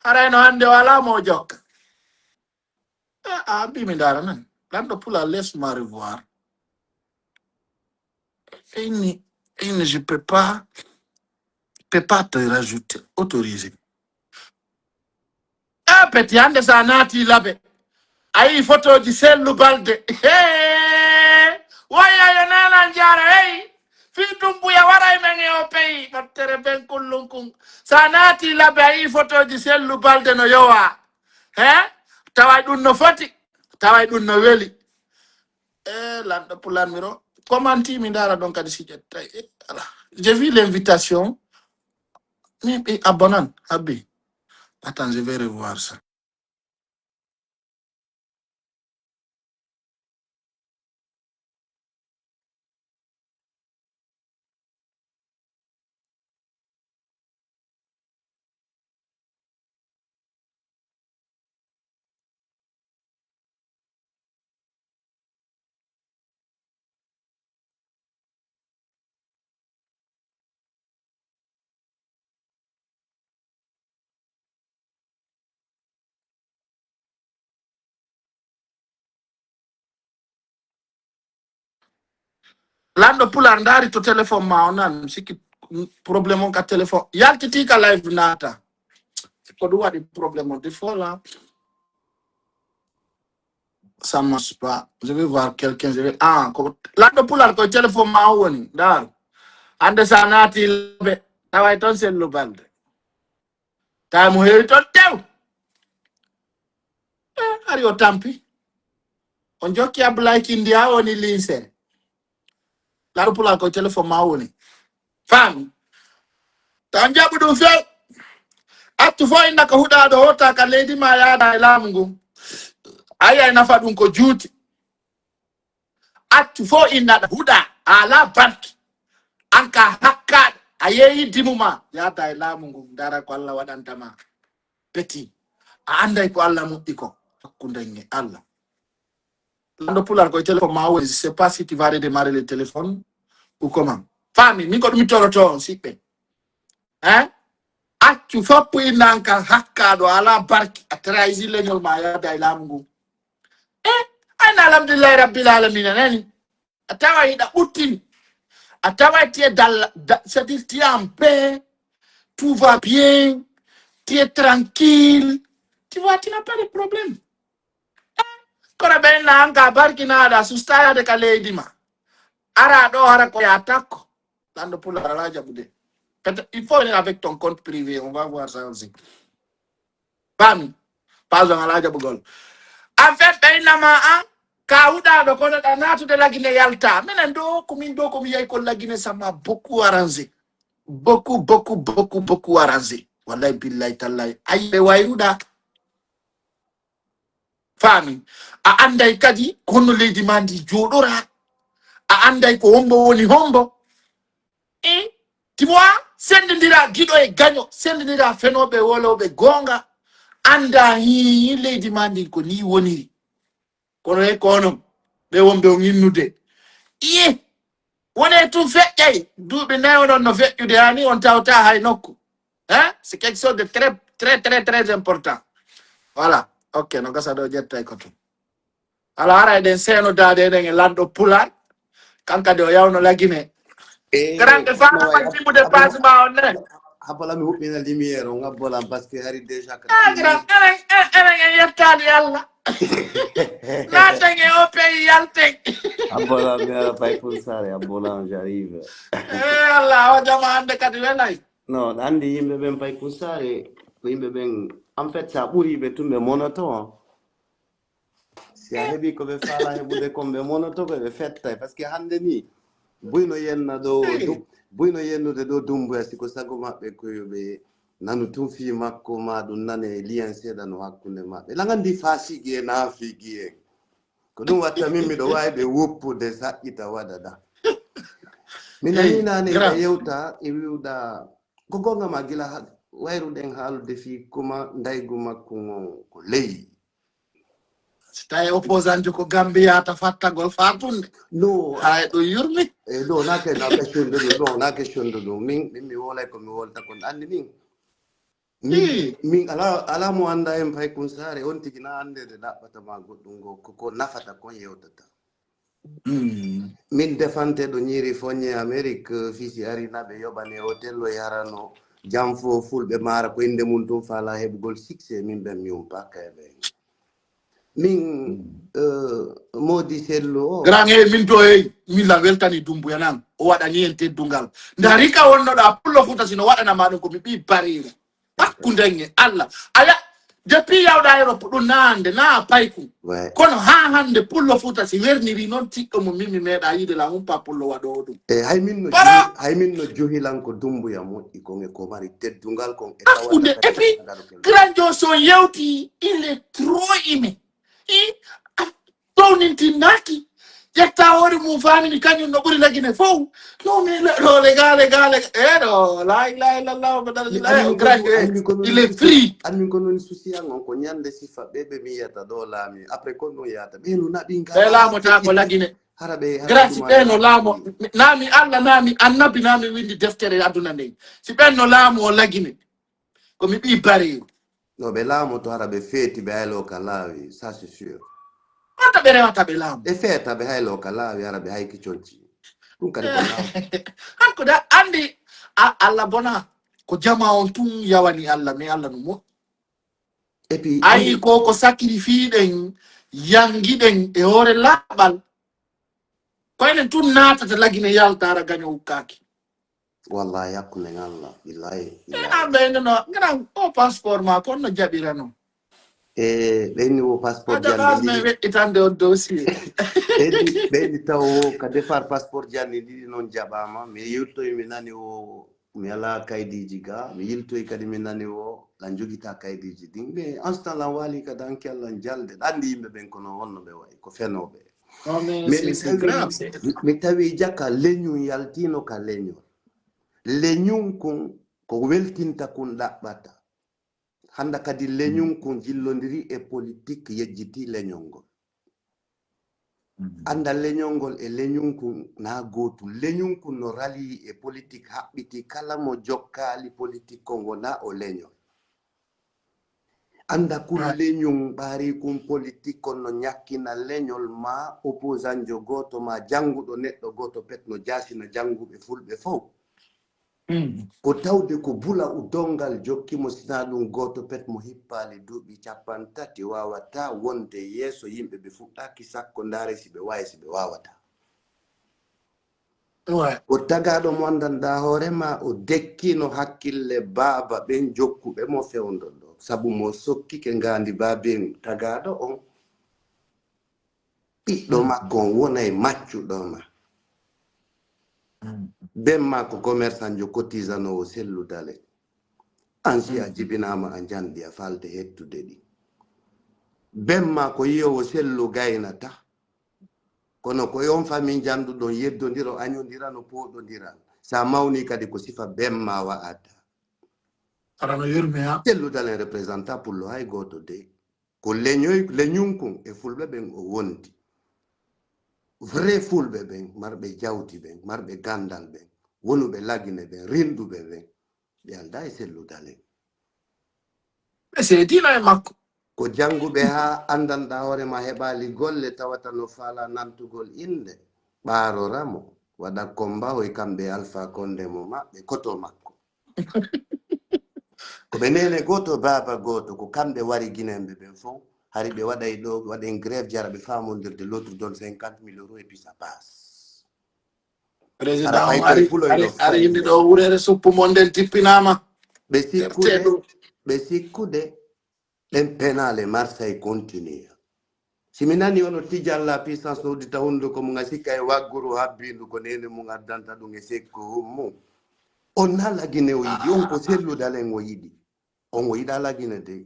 harayno hande o alaa mo o jokka. Ah, ah, mbi mi ndaara nan. Lanɗo pular, laisse-moi revoir. Eyni, eyni, je peux pas, peux pas te rajouter, autoriser. Eh, peti hande sa naati laɓe. A yii fotoji Sellu Balde. Hee! Woya yo nanan jaara, hey! Fii Dumbuya waray men e o peyi. Ɓattere ben kullunkun. Sa naati laɓe a yii fotoji Sellu Balde no yowa. He? Taway ɗum no foti. Taway ɗum no weli. Eh, lanɗo pular miro. Commenti mi ndaara ɗon kadi si ƴettay. Eh, ala. J'ai vu l'invitation. Mi ɓe abonnan, habbi. Attends, je vais revoir ça. Lanɗo Pulaar, ndaari to téléphone ma o nan, sikki problème on ka téléphone. Yaltiti ka live naata. Ko ɗum waɗi problème on, des fois là. Ça marche pas. Je vais voir quelqu'un, je vais, ah, ko, lanɗo Pulaar ko téléphone ma o woni, ndaar. Hannde sa naati laɓe, taway toon sellu balde. Tawi mo heewi toon tew. Eh, ari o tampi. On jokki Abdoulaye Kindi ha woni lycée. Lanɗo Pulaar ko téléphone ma o woni. Faami? Tan jaɓu ɗum few. Accu fof inna ko huɗaaɗo hoota ka leydi ma yaada e laamu ngu. Ayi ay nafa ɗum ko juuti. Accu fof inna ɗa huɗa, a alaa barki. An ka hakkaaɗo, a yeeyi dimu ma, yaada e laamu ngu, ndaara ko Allah waɗanta ma. Petit, a annday ko Allah moƴƴi ko, hakkunde e Allah. Lanɗo Pulaar ko e téléphone ma woni, je sais pas si tu vas redémarrer le téléphone ou comment. Faami, min ko ɗum mi toroto on, siɓɓe. Hein? Accu foppu innan kan hakkaaɗo, alaa barki, a trahisi leñol ma, yaada e laamu ngu. Eh, ayna alhamdulillahi rabbil alamina, nani? A tawa hiɗa ɓuttini. A tawa tu es dans la, da-, c'est-à-dire tu es en paix, tout va bien, tu es tranquille. Tu vois, tu n'as pas de problème. Eh, kono ɓe inna an ka barkinaaɗa, sustaade ka leydi ma. Ara ɗo hara ko ya takko. Lanɗo Pulaar alaa jaɓude. Peut-être, il faut venir avec ton compte privé, on va voir ça aussi. Faami? Pas on alaa jaɓugol. En fait, ɓe inna ma an, ka huɗaaɗo kono ɗa naatude Lagine yalta. Minen ɗo, ko min ɗo, ko mi yahi ko Lagine, ça m'a beaucoup arrangé. Beaucoup, beaucoup, beaucoup, beaucoup arrangé. Wallahi, billahi, tallahi. Ayi, ɓe wayruɗa. Faami? A annday kadi ko honno leydi ma ndi jooɗora. A annday ko hombo woni hombo. E, tu vois, senndindira giɗo e gaño, senndindira fenooɓe e wolooɓe goonga. Annda hii leydi ma ndin ko ni woniri. Kono e ko onon, ɓe wonɓe on innude. Iye, wone tun feƴƴay, duuɓi nayi onon no feƴƴude, haa ni on tawta hay nokku. Hein? C'est quelque chose de très, très, très, très important. Voilà. Ok, no gasa ɗo ƴettay ko tun. Ala hara eɗen seenodaade eɗen e lanɗo Pulaar. Kan kadi o yawno Lagine. Eh, grand, e no faama wayi, timmude passe ma on ne. Habola mi huɓɓina lumière o, ngabbolam, parce que hari déjà ka. Ah, grand, enen, en, enen en yettaani Allah. Naaten e o pays, yalten. Habolam, mi ara Pay Pulsare, habolam, j'arrive. Eh, Allah, o jama hannde kadi welay. Non, anndi yimɓe ɓen Pay Pulsare, ko yimɓe ɓen, en fait, sa ɓuri ɓe tun ɓe monoto. Si a heɓi ko ɓe faala heɓude kon, ɓe monoto ko ɓe fettay. Parce que hannde ni, buy no yenna ɗo, du-, buy no yennude ɗo Dumbuya, si ko sago maɓɓe ko yo ɓe nanu tun fii makko, ma ɗum nane lien seeɗa no hakkunde maɓɓe. Laŋa ndi faasigi e naafigi en. Ko ɗum watta min miɗo waawi ɓe woppude, saɗɗita, waɗa ɗa. Mi nanii naane iɗa yewta, e wi'uɗa, ko goonga ma gila ha-, wayruɗen haalude fii kuma ndaygu makko ngon ko ley. Si tawi opposant ko Gambia ta fattagol faatunde. No. Hay ɗo yurmi. Eh, no, na ke, na question de ɗum, no, na question de ɗum. Min, min mi wolay ko mi wolta kon anndi min. Min, min ala, ala mo annda en Pay Pulsare, on tigi na annde de ɗaɓɓata ma goɗɗum ngo, ko, ko nafata kon yewtata. Mm. Min defante ɗo ñiiri foñe Amérique, fii si ari na ɓe yoɓane hotel o yarano, jam fo fulɓe maara ko innde mum tun faala heɓugol succès, min ɓen mi umpaka e ɓen. Min, eh, Moodi Sellu o. Grand, hey, min to, hey, min la weltani Dumbuya nan. O waɗani en teddungal. Nda rika wonnoɗa Pullo Fuuta sino waɗana ma ɗum ko mi ɓii Bariri. Hakkunde en e Allah. Aya, Depuis yawɗa Europe ɗum na hannde na a paykun. Kono haa hannde pullo Fuuta si werniri noon tiɗɗo mo min mi meeɗa yiide la humpa pullo waɗoowo ɗum. E hay min no Bara! Juhi- hay min no juhilan ko Dumbuya moƴƴi kon e ko mari teddungal kon e Hakkunde epi grandio so yewti il est trop aimé. I a townintinnaaki. Ƴetta hoore mum famini kañum no ɓuri lagine fof. No mi ɗo lega lega lega eɗo la ilaha illallah muhammad rasulullah grande il est free. Anmin ko noon susi an on ko ñande sifa ɓe ɓe mi yiyata ɗo laami après ko ɗum yahata ɓe no naɓi ngal ɓe laamota ko lagine hara ɓe grasi ɓe no laamo. Naami allah naami annabi naami windi deftere aduna ndey si ɓen no laamo lagine. Ko mi ɓii bareeru. No ɓe laamoto hara ɓe feeti ɓe haylo ka laawi, ça c'est sûr. Wonta ɓe rewata ɓe laamu. Ɓe feeta ɓe haylo ka laawi hara ɓe hayki conci. Ɗum kadi ko laamu. Hanko da anndi a- Allah bona ko jama on tun yawani Allah mais Allah no moƴƴi. Et puis Ayi ko ko sacrifie ɗen yangi ɗen e hoore laɓal. Ko enen tun naatata lagine yalta hara gaño ukkaaki. Wallahi hakkunde ngal Allah billahi. E an ɓe no no ngana o passeport ma kon no jaɓirano. E ɓenni wo passeport janni. Aɗa weɗɗitande on dossier. Ɓenni taw wo ka defar passeport janni ɗiɗi noon jaɓama mi yiltoy mi nani wo mi ala kaydiji ga mi yiltoy kadi mi nani wo lan jogita kaydiji ɗin mais instant lan wali ka danki Allah jalde ɗanndi yimɓe ɓen kono wonno ɓe wayi ko fenoɓe. Mais mi tawi jaka leñun yaltino ka leñol. Leñun kun ko weltinta kun ɗaɓɓata. Hannda kadi leñun kun jillondiri e politik yejjiti leñol ngol. Annda leñol ngol e leñun kun na gootum. Leñun kun no rali e politik haɓɓiti kala mo jokkaali politik kon wona o leñol. Annda kun leñun ɓaarii kun politik kon no ñakkina leñol maa opposantjo gooto maa jannguɗo neɗɗo gooto pet no jaasina jannguɓe fulɓe fow. Ko tawde ko bula u donngal jokki mo sinaa ɗum gooto pet mo hippaali duuɓi cappanɗe tati waawataa wonde yeeso yimɓe ɓe fuɗɗaaki sakko ndaare si ɓe waawi si ɓe waawataa. O tagaaɗo mo anndanɗaa hoore maa o dekkino hakkille baaba ɓen jokkuɓe mo fewndo ɗoo sabu mo sokkike ngaandi baabiiru tagaaɗo on. Ɓiɗɗo makko on wonay maccuɗo ma. Ben maa ko commerçantjo cotisanoowo sellu dale. An si a jibinaama a njanɗi a faalde hettude ɗi. Ben maa ko yiyoowo sellu gaynata. Kono ko e on famille njanɗuɗon yeddondiro añondira no pooɗondira. Sa mawni kadi ko sifa ben maa wa'ata. Aɗa no yurme ha. Sellu dalen représentant pullo hay gooto de. Ko leñoy leñunkun e fulɓe ɓen o wondi. Vrai fulɓe ɓen marɓe jawdi ɓen marɓe gandal ɓen wonuɓe lagine ɓen rinɗuɓe ɓen ɓe alda e sellu dalen. Ɓe seedino e makko. Ko jannguɓe haa anndanɗaa hoore maa heɓaali golle tawata no faalaa nantugol innde, ɓaarora mo, waɗa kommba hoy kamɓe e Alfaa Konde mo maɓɓe, koto makko. Ko ɓe neene gooto, baaba gooto, ko kamɓe wari Gineemɓe ɓen fow, hari ɓe waɗay ɗoo, ɓe waɗen grève jara ɓe faamondirde, l'autre donne cinquante mille euros et puis ça passe. Président on ari ari ari inde ɗo wurere suppu mon nden tippinama. Ɓe sikkude ɓe sikkude ɗen penale Marseille continue. Si mi nani ono Tidiane la puissance no uddita hunduko mum a sikka e wagguru habbindu ko nene mum addanta ɗum e sekko mum. On na lagine o yiɗi on ko sellude alen o yiɗi. On o yiɗa lagine dey.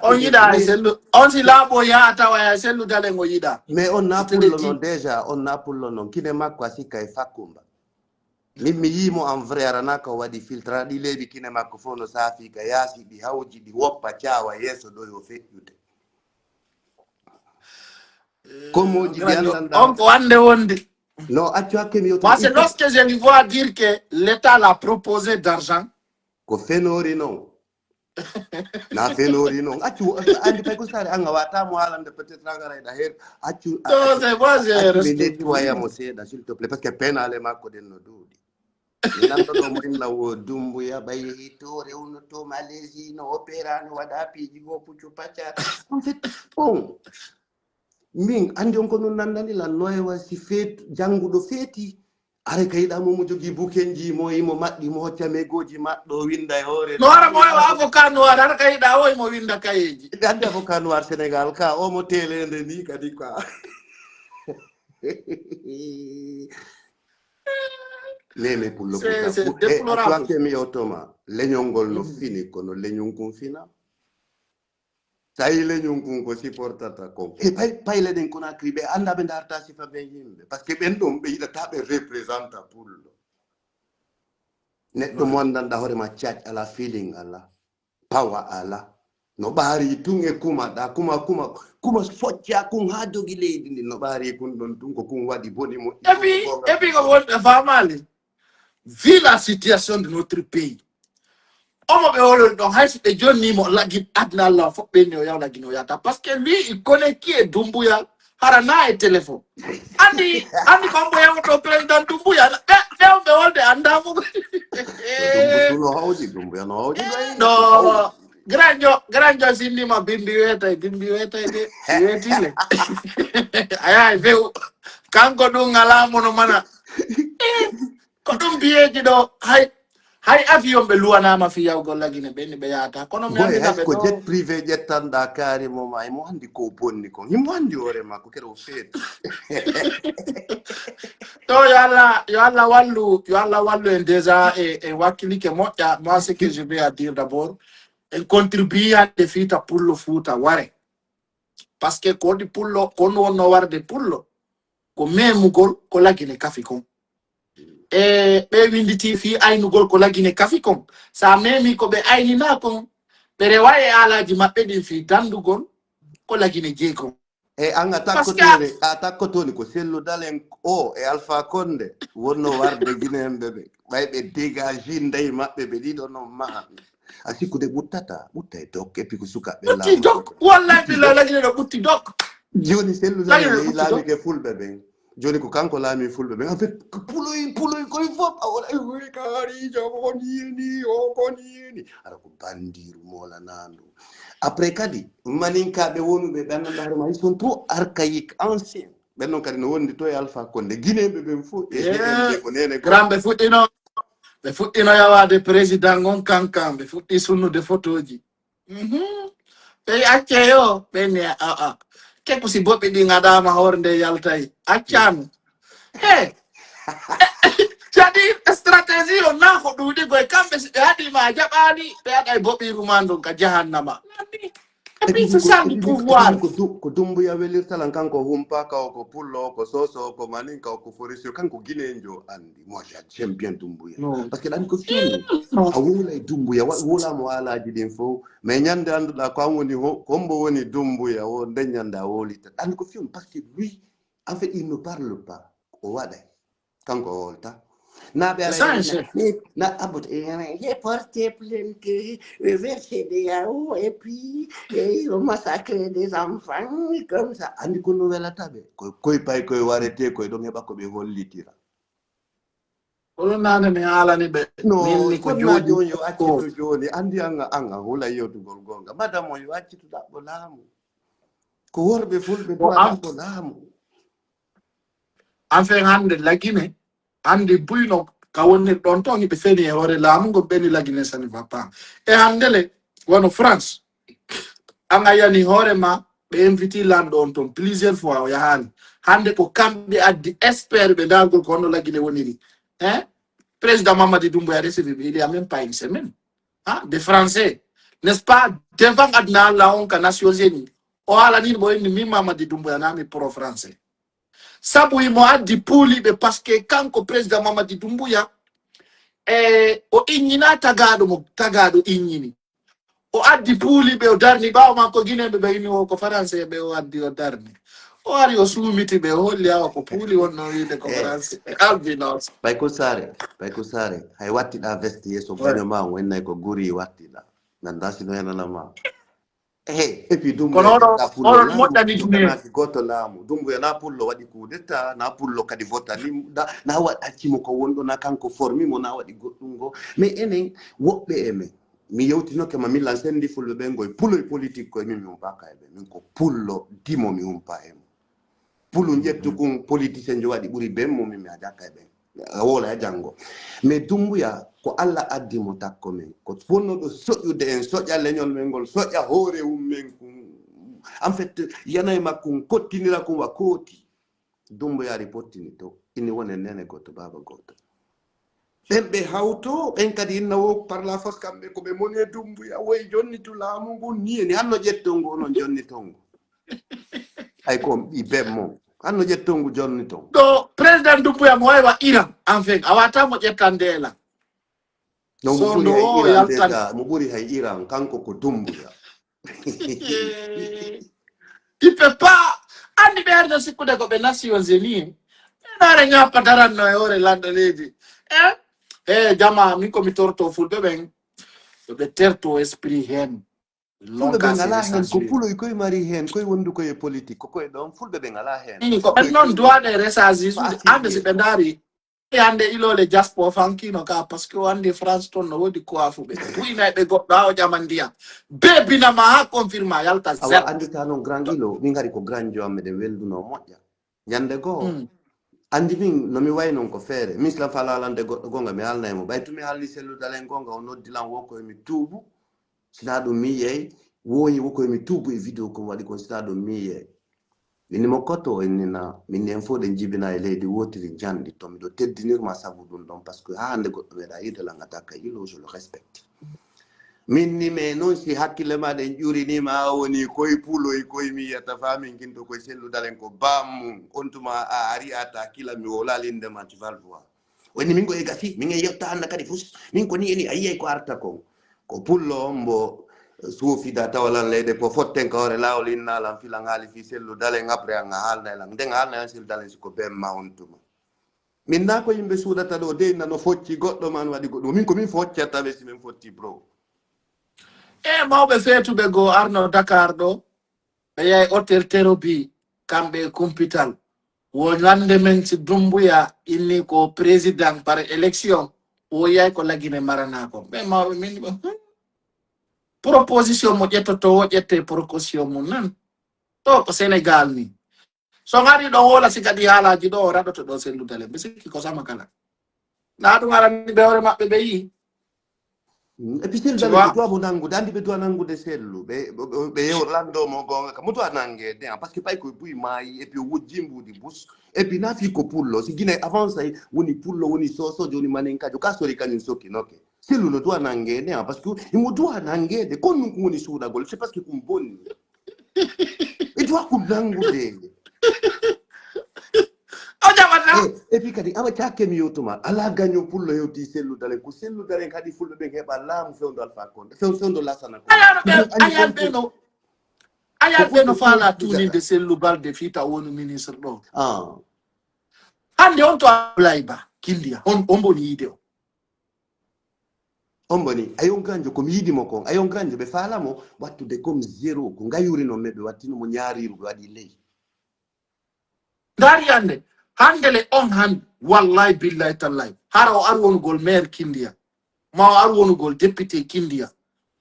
On yiɗa e sellu on si laaɓo yaha tawa e sellu dale ngo yiɗa. Mais on na pullo noon déjà on na pullo noon kine makko a sikka e fakkumba. Min mi yii mo en vrai arana ko waɗi filtre aɗa ɗi leeɓi kine makko fof no saafi ka yaasi ɗi hawji ɗi woppa caawa yeeso ɗo yo feƴƴude. Komoji ɗi anndanɗa on ko wande wonde. No accu hakke mi yewta. Parce que lorsque je lui vois dire que l'État l'a proposé d'argent. Ko fenori noon. Na fenori noon accu andi kay ko sare anga wata mo haalande peut être angarayɗa hen accu mi nettoyamo seeɗa s'il te plaît parce que penale makko ɗen no duuɗi mi nanɗo ɗo mo inna wo dumbuya ɓay yehi to rewno to malaisie no opéra no waɗa piiji go puccu pacca en fait bon min andi on ko nun nandani lan noyewa si feet jannguɗo feeti Are ka yiɗa mo mo jogii bukenji mo imo maɗɗi mo hocca megoji maɗɗo winda e hoore. No ara mo o avocat noir ara ka yiɗa o imo winda kayeji. Ande avocat noir Sénégal ka o mo telende ni kadi quoi. Nene pullo C'est- c'est puta. Eh, déplorable. Atuwake mi yewtoma leñol ngol no fini kono leñol kun fina. Tawi leñol kun ko supportata ko. E pay payle ɗen Conakry ɓe anda ɓe darta sifa ɓe yimɓe. Parce que ɓen ɗon ɓe yiɗata ɓe représenta pullo. Neɗɗo mo andanɗa hoore ma cac ala feeling ala. Pawa ala. No ɓaari tun e kuma ɗa kuma kuma kuma focca kun ha dogi leydi ndi no ɓaari kun ɗon tun ko kun waɗi boni mo. Et puis, et puis ko wonɓe famali. Vu la situation de notre pays. Omo ɓe wolori ɗon hay so ɓe jonnimo lagin adna Allah fof ɓenni o yaw lagin o yata parce que lui il connaît qui est Dumbuya hara na e téléphone. Andi andi bambo yawoto président Dumbuya ɓe ɓe on ɓe wolde andamo. Dumbuya no hawdi Dumbuya no hawdi. No. Grand jo grand jo sinnima bimbi wetay bimbi wetay de wetile. Ayayi few kanko ɗum ngala mono mana. Ko ɗum biyeeji ɗo hay hay avion ɓe luwanama fi yawgol lagine ɓe ni ɓe yahata kono mi Boy andina hay ɓe ko ɗo. Jet privé ƴettanɗa kaari mo ma imo andi ko bonni kon himo andi hoore ma ko kere o feeti. To yo allah yo allah wallu yo allah wallu en déjà e e wakkilike moƴƴa moi ce que je vais à dire d'abord en contribue hande fiita pullo fuuta ware. Parce que ko waɗi pullo ko no wonno warde pullo ko memugol ko lagine kafi kon. E ɓe winditi fi aynugol ko lagine kafi kon sa memi ko ɓe aynina kon ɓe rewa e alaji maɓɓe ɗin fi dandugol ko lagine jeegon. E an a Parce que- takkotoni a takkotoni ko sellu dalen o e alpha konde wonno warde guinéen ɓe ɓe ɓay ɓe dégage ndey maɓɓe ɓe ɗiɗo non maha a sikkude ɓuttata ɓutta e dok et puis ko sukaɓe ɓutti dok wallahi billahi lagine ɗo ɓutti dok. Joni sellu Lagine dalen ɗo yehi ɓutti dok. Laamike fulɓe ɓen. Joni ko kanko laami fulɓe ɓen en fait ko puloy puloy koye fof a wona e woy kaarijo ko koni yeni ara ko bandiru molanandu. Après kadi maninkaɓe wonuɓe ɓe anndanɗa hoore ma ils sont trop archaïque ancien. Ɓen noon kadi no wondi to e alpha konde guinéɓe ɓen fof e Yeah. G M D ko nene ko Grand ɓe fuɗɗino ɓe fuɗɗino yawade président on kankan ɓe fuɗɗi sunnude photoji. Mhm. Ɓe acce yo ɓe ne aa keko si boɓɓe ɗi gaɗama hoore nde yaltay accano he. Cadi stratégie o na ko ɗuɗi goy kamɓe si ɓe haɗima a jaɓani ɓe haɗay boɓɓiru ma ndon ka jahannama. Nanni. Et puis c'est ça le pouvoir. Ko Dumbuya welirtalan kanko humpaka o ko pullo o ko soso o ko maninka o ko forisio kanko guinéenjo andi moi j'aime bien Dumbuya. Parce que ɗan ko fiini a wolay Dumbuya wolamo alaji ɗin fof mais ñande annduɗa ko an woni kombo woni Dumbuya o nden ñande a wolita ɗan ko fiini parce que lui en fait il ne parle pas o waɗay. Kanko o wolta. Na ɓe ara na abot e porte plainte ɓe verse de yawo et puis e o massacre des enfants comme ça andi ko no welata ɓe koy koy pay koy warete koy ɗon heɓa ko ɓe hollitira. Kono nane mi haalani ɓe No minni ko sonna jooɗi joni yo accitu ko joni andi anga anga hula yewtugol gonga madame o yo accitu ɗaɓɓo laamu ko worɓe fulɓe Ko duwa am- ɗaɓɓo laamu. Enfin hande lagine andi buyno ka wonnir ɗon ton hiɓe feni e hoore laamu ngo ɓeni lagine sani va pas. E handele wano France an a yani hoore ma ɓe inviti lanɗo on ton plusieurs fois o yahani. Hande ko kamɓe addi expert ɓe ndagol ko honno lagine woniri hein. Président Mamadi Dumbuya recevi ɓe il y a même pas une semaine hein, de français n'est-ce pas? Devant adna Allah on ka Nations Unies o haalani ɓo inni min Mamadi Dumbuya nami pro français. Sabu imo addi puuliɓe parce que kanko président Mamadi Dumbuya e o inñina tagaɗo mo tagaɗo inñini. O addi puuliɓe o darni ɓawo makko guineɓe ɓe inni o ko français ɓe o addi o darni. O ari o suumiti ɓe o holli awa ko puuli wonno wiide ko français albinos. Payko Sare, Payko Sare, hay wattiɗa veste yeeso gaño ma o wennay ko guri wattiɗa. Nanda sino henana ma. Hey, et puis dum Kono oɗo oɗo moƴƴani dum en. Goto laamu dum yana pullo waɗi coup d'état na pullo kadi votani na waɗi accimo ko wonɗo na kanko formi mo na waɗi goɗɗum go mais enen woɓɓe e men mi yewtinoke ma millan sendi fulɓe ɓen goy puloy politique koye min mi umpaka e ɓe min ko pullo dimo mi umpa e mo pulu ƴettu kun politicien jo waɗi ɓuri ben mo min mi adaka e ɓen. A wowla e janngo. Mais Dummbuya, ko Allah addi mo takko men. Ko wonno ɗo soƴude en, soƴa leñol men ngol, soƴa hoore mum men kun. En fait, yana e makko kun, kottinira kun wa kooti. Dummbuya ari pottini to. Ini wonen nene gooto, baaba gooto. Ɓen ɓe hawto, ɓen kadi inna wo par la force kamɓe ko ɓe moni e Dummbuya. Woy jonni tu laamu ngun ni eni. Hanno ƴettongu onon jonni tongu. Ay ko on ɓi bemmo. Hanno ƴettongu jonni ton. Ɗo président Dummbuya mo waywa Iran, enfin, a wata mo ƴettande e lan. Non, mo So ɓuri no hay o Iran yaltan- déjà, mo ɓuri hay Iran, kanko ko Dummbuya. Il peut pas. Anndi ɓe arno sikkude ko ɓe Nations Unies. Ɓe naare ñappa daranno e hoore lanɗo leydi. Eh? Eh, jama, min ko mi torto fulɓe ɓen. Yo ɓe terto esprit hen. Fulɓe ɓe ngala hen, ko puloy koye mari hen, koye wondu koye politique, ko koye ɗon, fulɓe ɓe ngala hen. Ini ko ɓen noon doit de resagir, ande si ɓe ndaari, ande ilole jaspo fankino ka, parce que o andi France toon no woodi ko afu ɓe. Buyinay ɓe goɗɗo, ha o ƴama ndiyam. Bebinama ha confirma, yalta zéro. Awa, andi ka noon grand ilo, min ngari ko grand jo am, meɗen welduno moƴƴa. Ñande goo, Mm. andi min, no mi way noon ko feere. Min silan fa laalande goɗɗo goonga, mi haalnay mo. Ɓay tun mi haalni Sellu Dalen goonga, o noddi lan wo koye mi tuubu. Sina ɗum mi yey, woyi wo koye mi tuubu e vidéo ko mi waɗi kon, sina ɗum mi yey. Inni mo koto, inni na, min en fof ɗen jibina e leydi wootiri njanɗi. To miɗo teddinirma sabu ɗum ɗon, parce que haa hannde goɗɗo meeɗa yiide lan en tant que ilo, je le respecte. Min ni, mais noon si hakkille ma ɗen ƴurinima, a woni koye puloy, koye mi yiyata fa min kinto koye Sellu Dalen ko bam mum. On tuma a ari a ta kila mi wowla linde ma, tu vas le voir. O inni min ko e gasi, min e yewta hannde kadi fus. Min ko ni eni a yiyay ko arta kon. Ko pullo on mbo suufida tawa lan leyɗe ko fotten ka hoore laawol inna lan filan haali fii Sellu Dalen après an a haalnay lan. Nden a haalnay lan Sellu Dalen si ko bem ma on tuma. Min na ko yimɓe suuɗata ɗo, dey nano focci goɗɗo man waɗi goɗɗum. Min ko min foccata ɓe si min fotti, bro. E mawɓe feetuɓe goo arno Dakar ɗo, ɓe yahi hôtel Terobi, kamɓe e kumpital. Wo ñande men si Dumbuya inni ko président par élection, wo yahi ko Lagine marana kon. Ɓe mawɓe min ɗo, hmm. Proposition mo ƴettoto, wo ƴette proposition mum nan. Ɗo ko Sénégal ni. So ngari ɗo wola si kadi haalaaji ɗo o raɗoto ɗo Sellu Dalen. Ɓe sikki ko sama kala. Na ɗum arani ɓe hoore maɓɓe ɓe yii. Mm, et puis Sellu Dalen, ɓe doit mo nanngude. Anndi ɓe doit nanngude Sellu. Ɓe, ɓe, ɓe, ɓe yew lanndo mo goonga ka. Mo doit nanngeede, ah, parce que pay ko buy maayi, et puis o wujji mbuuɗi bus. Et puis na fii ko pullo. Si Guinée avance ay, woni pullo, woni sosojo, woni maninkajo. Ka sori kañum sokki nokke. Sellu no doit nanngeede, ah, parce que imo doit nanngeede. Kon ɗum ko woni suuɗagol. C'est parce que ɗum bonni. E doit ko nanngude. O jaɓata. Eh, et puis kadi, awa cakke mi yewtuma. Ala gaño pullo hewti Sellu Dalen. Ko Sellu Dalen kadi fulɓe ɓen heɓa laamu fewndo Alpha Condé. Few-, fewndo Lassana Condé. Ayano ɓe, ayan ɓe no, ayan ɓe no faala tuninde Sellu Balde fii taw wonu ministre ɗo. Ah. Hannde on to Ablaye Ba, Kindiya, on, on boni yiide o. On boni, ayon ganjo, ko mi yiɗi mo kon. Ayon ganjo, ɓe faala mo wattude comme zéro. Ko ngayuri non, mais ɓe wattino mo ñaariiru, ɓe waɗi ley. Ndaari hannde, hannde le on han, wallahi billahi tallahi. Hara o ar wonugol maire Kindiya. Ma o ar wonugol député Kindiya.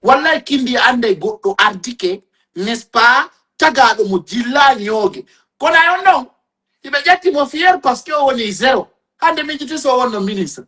Wallahi Kindiya annday goɗɗo ardike, n'est-ce pas, tagaaɗo mo jilla ñooge. Kono ayon non, iɓe ƴetti mo fier parce que o woni zéro. Hannde miijiti so o wonno ministre.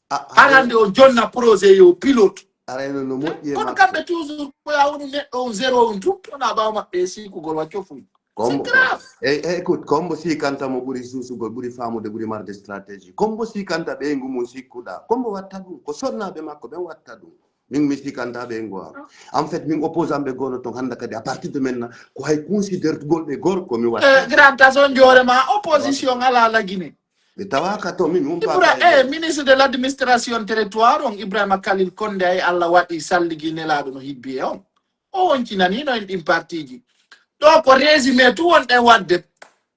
Ah, hara hannde o jonna projet yo pilote. Arayno no moƴƴi e kono makko. Kamɓe toujours ko ya woni neɗɗo on zéro on tun, wona ɓaawo maɓɓe e siikugol wa cofuy. C'est grave. Eh, eh, écoute, Kombo sikanta mo ɓuri suusugol, ɓuri faamude, ɓuri marde stratégie. Kombo sikanta ɓeyngu mum sikkuɗa. Kombo watta ɗum. Ko sonnaaɓe makko ɓen watta ɗum. Min mi sikanta ɓeyngu am. En fait, min opposant ɓe gono ton hannde kadi, à partir de maintenant, ko hay considértugol ɓe gorko mi watta. Eh, grand tason joore ma, opposition ala la Guinée. Ɓe tawaaka to min, min Ibra-, faaka e eh, ministre de l'administration territoire on, Ibrahima Khalil Condé, ay Allah waɗi salligi nelaaɗo no hibbi e on. O woncinanino en ɗin partiji. Ɗo ko résumé tu wonɗen waɗde.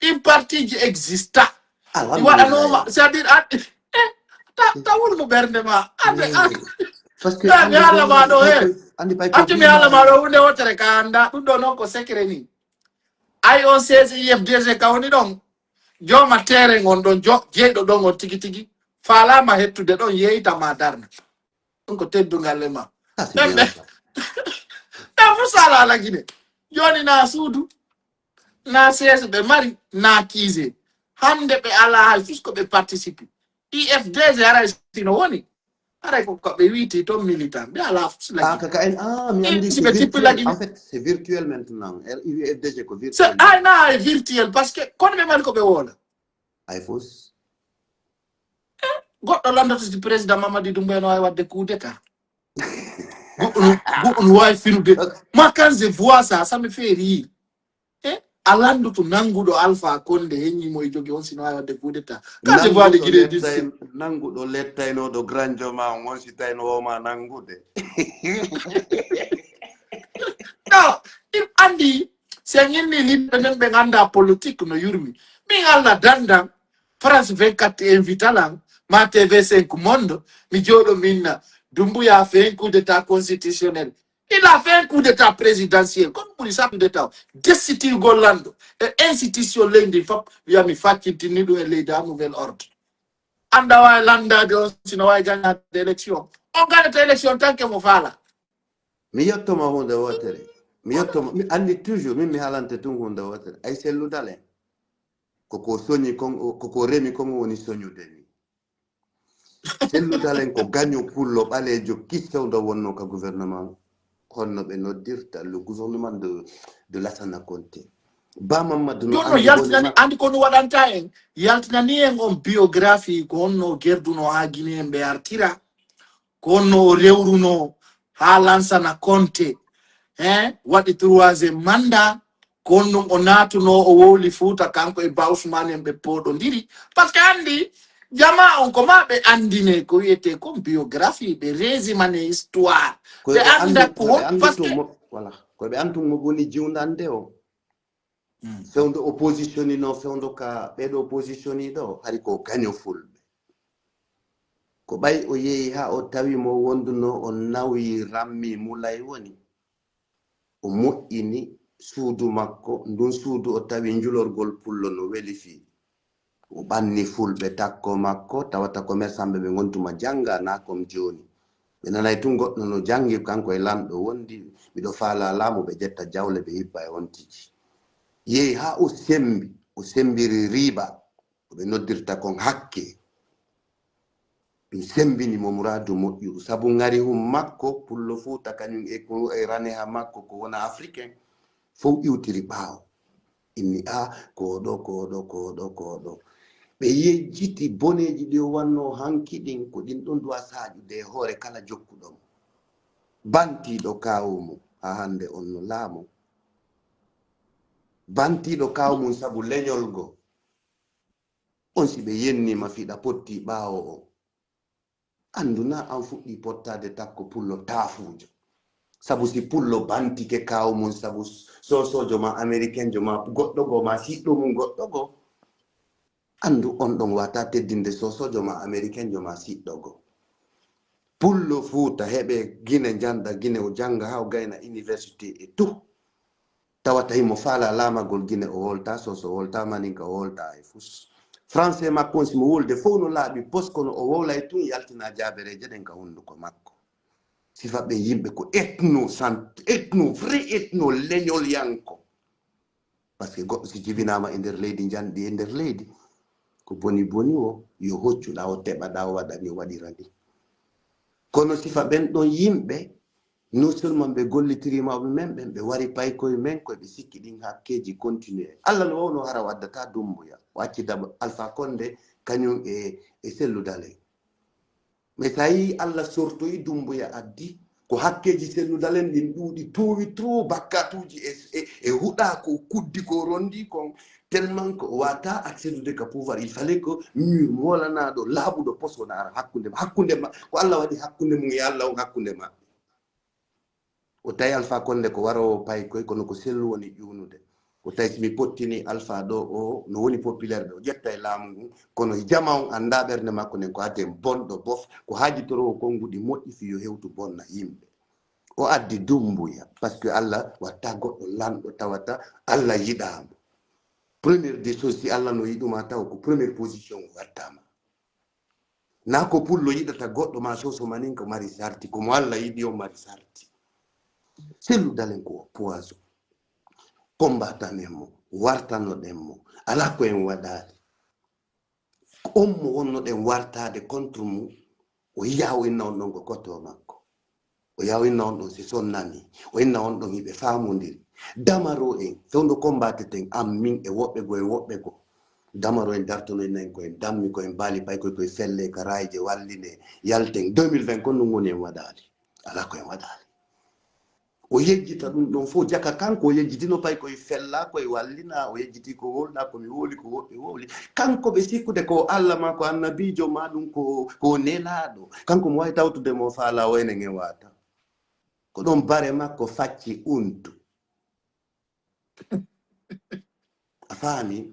Ɗin partiji exista. Ah, ɗi waɗanoma, c'est-à-dire, an, eh, ta, ta wulnu ɓernde ma. Ande, eh, an, parce que mi haalna ma ɗo, eh. Andi pay ko accu mi haalna ma ɗo, hunde wotere ka annda. Ɗum ɗo noon ko secret ni. Ay on seize I F D G ka woni ɗon. Jooma terrain on ɗon, jo-, jeyɗo ɗon on tigi tigi. Faalaama hettude ɗon, yeeyta ma darna. Ɗum ko teddungal e ma. Ah, c'est bien ça. Ɓen fof sala ala Guinée. Jooni na suudu, na seeso ɓe mari, na kiise. Hannde ɓe alaa hay fus ko ɓe participe. I F D G haray sino woni. Haray ko ko ɓe wiiti toon militant. Ɓe alaa fus lagi. Ah, kaka en, ah, mi anndi si ɓe tippi lagi. En fait, c'est virtuel maintenant. U F D G ko virtuel. Ay na ay virtuel parce que kono ɓe mari ko ɓe woola. Ay fus. Goɗɗo lanndata si président Mamadi Doumbouya no waawi waɗde coup d'état. Goɗɗo no waawi firude. Moi, quand je vois ça, ça me fait rire. Eh, a lannduto nannguɗo Alpha Condé heñi mo e jogi on sino waawi waɗde coup d'état. Quand je vois de Guinée du Sud. Nannguɗo lettaynooɗo grand joma on on si tawno woma nanngude. Non, il anndi si en inni limɓe men ɓe ngannda politique no yurmi. Min Allah dandan France vingt-quatre invite lan ma T V cinq Monde mi jooɗo minna Doumbouya fait un coup d'état constitutionnel. Il a fait un coup d'état présidentiel. Comme vous savez, coup d'état, destitution lanndo e institution leydi fof wiya mi faccintini ɗum e leydi a nouvel ordre. Annda waawi lanndaade on sino waawi gañaade élection. On gañata élection tan ke mo faala. Mi yettoma huunde wootere. Mi yettoma mi anndi toujours min mi haalante tun huunde wootere. Ay sellu dalen. Koko soñi kon koko remi kon woni soñude ni. Sellu dalen ko gaño pullo ɓaleejo kissewdo wonno ka gouvernement honno ɓe noddirta le gouvernement de, de Lassana Conté. Ba Mamadou no yaltinani andi ko no waɗanta en yaltinani en on biographie ko honno gerduno ha Guinée ɓe artira ko honno o rewruno ha Lansana Conté hein waɗi troisième mandat ko honɗum o naatuno o wowli Fuuta kanko e Ba Ousmane en ɓe pooɗondiri parce que andi jama on ko ma ɓe andine ko wiyete kon biographie ɓe résumane histoire ɓe anda ko hon parce que voilà ko ɓe antum mo woni jiwdande o fewndo opposition ni no fewndo ka ɓeɗo opposition ni ɗo hari ko gaño fulɓe ko ɓay o yehi ha o tawi mo wonduno o nawi rammi mulay woni o moƴƴini suudu makko ndun suudu o tawi njulorgol pullo no weli fii o ɓanni fulɓe takko makko tawata commerçant ɓe ɓe gontuma janga na comme joni ɓe nanay tun goɗɗo no jangi kanko e lanɗo wondi miɗo faala laamu ɓe ƴetta jawle ɓe hippa e on tigi yehi ha o sembi o sembiri riba ko ɓe noddirta kon hakke ɗum sembini mo muradu moƴƴuru sabu ngarihum makko pullo fuuta kañum e ko e raneha makko ko wona africain fof iwtiri ɓaawo inni a ko oɗo ko oɗo ko oɗo ko oɗo ɓe yejjiti boneeji ɗi o wanno hanki ɗin ko ɗin ɗon duwa saaƴude e hoore kala jokkuɗo mo bantiiɗo kaawu mum haa hannde on no laamo bantiiɗo kaawu mum sabu leñol ngo on si ɓe yenniima fiɗa potti ɓaawo o anndu na an fuɗɗi pottaade takko pullo taafuujo sabu si pullo bantike kaawu mum sabu soosoojo ma américainjo ma goɗɗo goo ma siɗɗo mum goɗɗo goo anndu on ɗon wata teddinde soosoojo ma américainjo ma siɗɗo goo pullo fuuta heɓe gine njanda gine o jannga haa o gayna université e tout tawata himo faala laamagol gine o wolta soso o wolta maninka o wolta e fus français makko on simo wolde fof no laaɓi pos kono o wowlay tun yaltina jaabereeje ɗen ka hunduko makko sifa ɓe yimɓe ko ethno sant ethno vrai ethno leñol yanko parce que goɗɗo si jibinama e nder leydi janɗi e nder leydi ko boni boni o yo hoccuɗa o teɓaɗa o waɗani o waɗirani kono sifa ɓen ɗon yimɓe non seulement ɓe gollitirima men ɓen ɓe wari paykoye men koye ɓe sikki ɗin hakkeji continue allah no wawno hara o addata dumbuya o accida alpha konde kañum e e sellu daley mais so a yii allah sortoyi dumbuya addi ko hakkeji sellu dalen ɗin ɗuuɗi towi trop bakkatuji e e huɗa ko kuddi ko rondi kon tellement ko o wata accédude ka pouvoir il fallait que mur molanaɗo laaɓuɗo pos wona ara hakkude hakkude ma ko allah waɗi hakkude mum e allah on hakkude maɓɓe o tawi alpha konde ko warowo paykoy kono ko sellu woni ƴuwnude o tawi somi pottini alpha ɗo o no woni populaire ɓe o ƴetta e laamu ngu kono jama on annda ɓernde makko nden ko aten bonɗo bof ko haajitorowo konnguɗi moƴƴi fi yo hewtu bonna yimɓe o addi dumbuya parce que allah watta goɗɗo lanɗo tawata allah yiɗamo première des choses si allah no yiɗuma taw ko première position o wattama na ko pullo yiɗata goɗɗo ma soso manin ko mari sarti komo allah yiɗi on mari sarti sellu dalen ko poison kombatanen mo wartanoɗen mo ala ko en waɗali On mo wonnoɗen wartaade contre mum, o yiya o inna on ɗon ko kotto makko. O yaha o inna on ɗon si sonnani, o inna on ɗon hiɓe faamondiri. Damaro en, fewndo combateten, an, min e woɓɓe goo e woɓɓe goo. Damaro en dartonoy nayi ko en dammi, ko en baali pay koy koye felle ka raayje walline, yalten. Deux mille vingt kon ɗum woni en waɗaali. Alaa ko en waɗaali. O yejjita ɗum ɗon fof, jaka kanko o yejjitino pay koye fella, koye wallina, o yejjiti ko wowla, ko mi wowli, ko woɓɓe wowli. Kanko ɓe sikkude ko Allah ma, ko annabiijo ma, ɗum ko, ko nelaaɗo. Kanko mo wawi tawtude mo faala o enen e wata. Ko ɗon bare makko facci untu. A faami?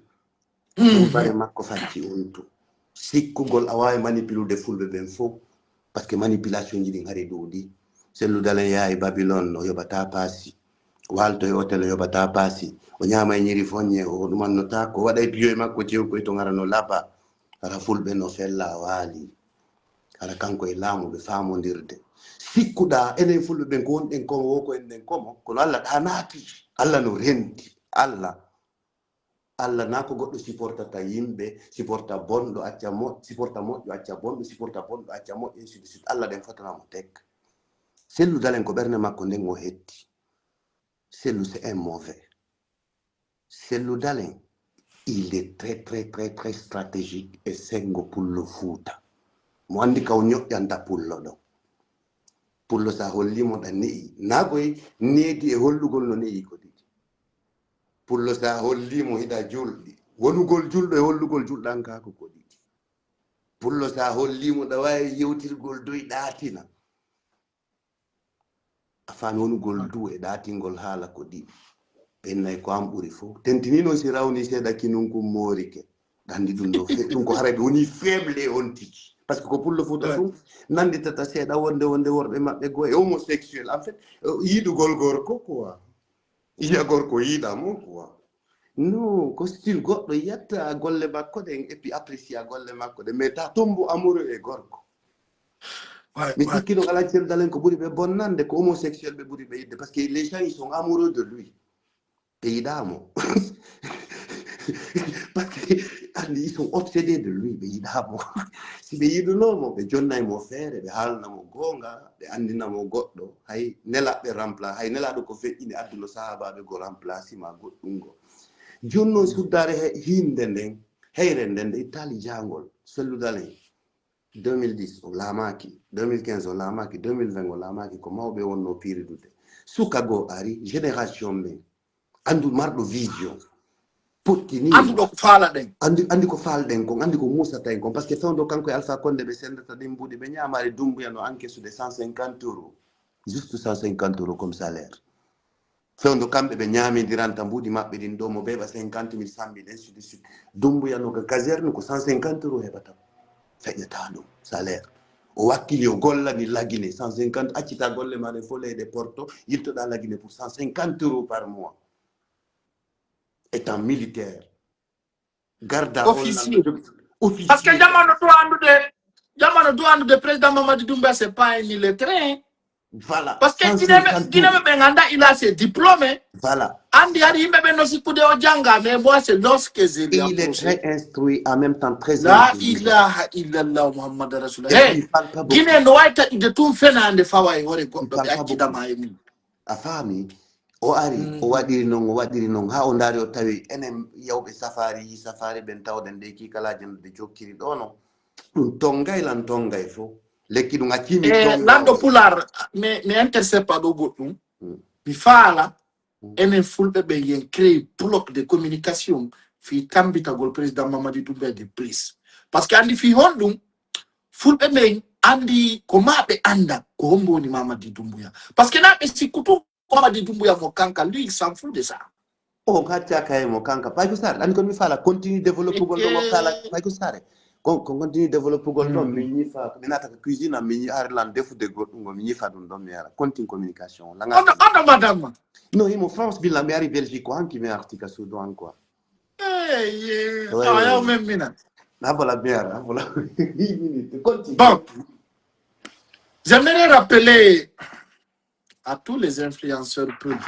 Ɗum bare makko facci untu. Sikkugol a waawi manipuler fulɓe ɓen fof, parce que manipulation ji ɗin hari ɗuuɗi. Sellu Dalen yahi Babylone, o yoɓata paasi. Waalto e hôtel, o yoɓata paasi. O ñaama e ñiri foññe, o ɗumannotaako. O waɗa e piyo e makko, cew koy to ngarano laba. Hara fulɓe no fella waali. Hara kanko e laamu ɓe faamondirde. Sikkuɗaa, enen fulɓe ɓen ko wonɗen komo, wo ko enɗen komo, kono Allah ɗa naati. Allah no renti. Allah, Allah na ko goɗɗo supportata yimɓe, supporta bonɗo, acca mo, supporta moƴƴo, acca bonɗo, supporta bonɗo, acca moƴƴo, ainsi de suite. Allah ɗen fotana mo tek. Sellu Dalen ko ɓernde makko nden o hetti. Sellu, c'est un mauvais. Sellu Dalen, il est très, très, très, très stratégique e sengo pullo Fuuta. Mo anndi ka o ñoƴƴanta pullo ɗo. Pullo sa holli mo ɗa ne'i. Na koy needi e hollugol no ne'i ko ɗiɗi. Pullo sa holli mo hiɗa julɗi. Wonugol julɗo e hollugol julɗankaako ko ɗiɗi. Pullo sa holli mo ɗa waawi yewtirgol doy ɗaatina. A faami, wonugol du e ɗaatingol haala ko ɗiɗi. Ɓen nayi ko an ɓuri fof. Tentini noon si rawni seeɗa kinun kun moorike. Ɗa anndi ɗum ɗo fe-, ɗum ko haray ɓe woni faible e on tigi. Parce que ko pullo Fuuta tun nannditata seeɗa wonde, wonde worɓe maɓɓe goo e homosexuel. En fait, yiɗugol gorko quoi. Yiya gorko yiɗa mo quoi. Non, ko style goɗɗo yiyatta golle makko ɗen, et puis apprécier golle makko ɗen. Mais ta tombo amoureux e gorko. Mi sikki ɗon alaa Sellu Dalen ko ɓuri ɓe bonnande, ko homosexuel ɓe ɓuri ɓe yiɗde. Parce que les gens, ils sont amoureux de lui. Ɓe yiɗaa mo. Parce que anndi, ils sont obsédés de lui, ɓe yiɗaa mo. Si ɓe yiɗunoo mo, ɓe jonnay mo feere, ɓe haalna mo goonga, ɓe anndina mo goɗɗo. Hay nelaɓe rempla-, hay nelaaɗo ko feƴƴini adduno sahaabaaɓe go remplacé ma goɗɗum go. Jooni noon suddaare he-, hiinde nden, heyre nden, nde ittaali jaangol, Sellu Dalen. Deux mille dix o laamaaki, deux mille quinze o laamaaki, deux mille vingt o laamaaki, ko mawɓe wonno piiridude. Suka goo ari, génération men, anndu marɗo vision. Pottini. Annduɗo ko faalaɗen. Anndi, anndi ko faalɗen kon, anndi ko muusata en kon. Parce que fewndo kanko e Alpha Condé ɓe senndata ɗin mbuuɗi, ɓe ñaamaali Dumbuya no encaissude cent cinquante euros. Juste cent cinquante euros comme salaire. Fewndo kamɓe ɓe ñaamindiranta mbuuɗi maɓɓe ɗin ɗo, mo beeɓa cinquante mille, cent mille, ainsi de suite. Dumbuya no ka caserne ko cent cinquante euros heɓata. Feƴƴata ɗum, salaire. O wakkili, o gollani Lagine cent cinquante, accita golle ma ɗen fof leyɗe Porto, yiltoɗa Lagine pour cent cinquante euros par mois. Étant militaire. Garda on officier. Officier. Parce que jamano to anndude, jamano to anndude président Mamadi Doumbouya, c'est pas un illettré. Voilà. Parce que Guinéen ɓe, Guinéen ɓe ɓe ngannda, il a ses diplômes. Voilà. Anndi hari yimɓe ɓe no sikkude o jannga, mais moi, c'est lorsque je l'ai approché. Il est très instruit, en même temps très intelligent. La ilaha illallah Muhammad Rasulullah. Hey, Guinéen no waawi taƴude tun fenaande fawa e hoore goɗɗo, ɓe accida ma e mum. A faami? O ari, o waɗiri non, o waɗiri non, haa o ndaari, o tawi enen yawɓe safaari, yi safaari ɓen tawɗen ɗe kiikalaaji no ɓe jokkiri ɗo no. Ɗum tonngay lan tonngay fof. Lekki ɗum accii mi tonngay. Lanɗo Pulaar, mi, mi intercept ɗo goɗɗum. Mi faala, enen Fulɓe ɓe yen créé bloc de communication fii tambitagol président Mamadi Doumbouya de plus. Parce que anndi fii honɗum, Fulɓe men anndi ko maa ɓe annda ko hombo woni Mamadi Doumbouya. Parce que na ɓe sikkutu Mamadi Doumbouya mo kanka, lui, il s'en fout de ça. O hacca kay mo kanka. Payko Sare, anndi kon mi faala continue développugol ɗo mo kala. Payko Sare, kon, kon continue développugol ɗo, mi ñifa, mi naata ko cuisine am, mi ñi-, ari lan defude goɗɗum, mi ñifa ɗum ɗon, mi ara. Continue communication. Langa. Ondo, ondo, madame. No, himo France, billa, mi ari Belgique, ko hanki mi arti ka suudu an, quoi. Hey, yeah. Ouais, awa, ouais, yaw men mina. Ah, voilà, bien, ah, voilà. Une minute, continue. Bon. J'aimerais rappeler à tous les influenceurs pub.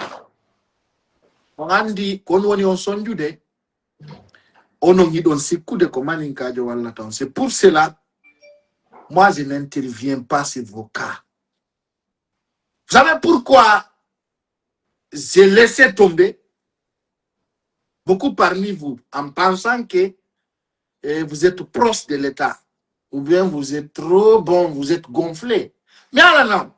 On anndi, kon woni on sonjude. Onon hiɗon sikkude ko maninkaajo wallata on. C'est pour cela, moi, je n'interviens pas sur vos cas. Vous savez pourquoi j'ai laissé tomber beaucoup parmi vous en pensant que eh, vous êtes proche de l'État, ou bien vous êtes trop bon, vous êtes gonflé. Mais alors non.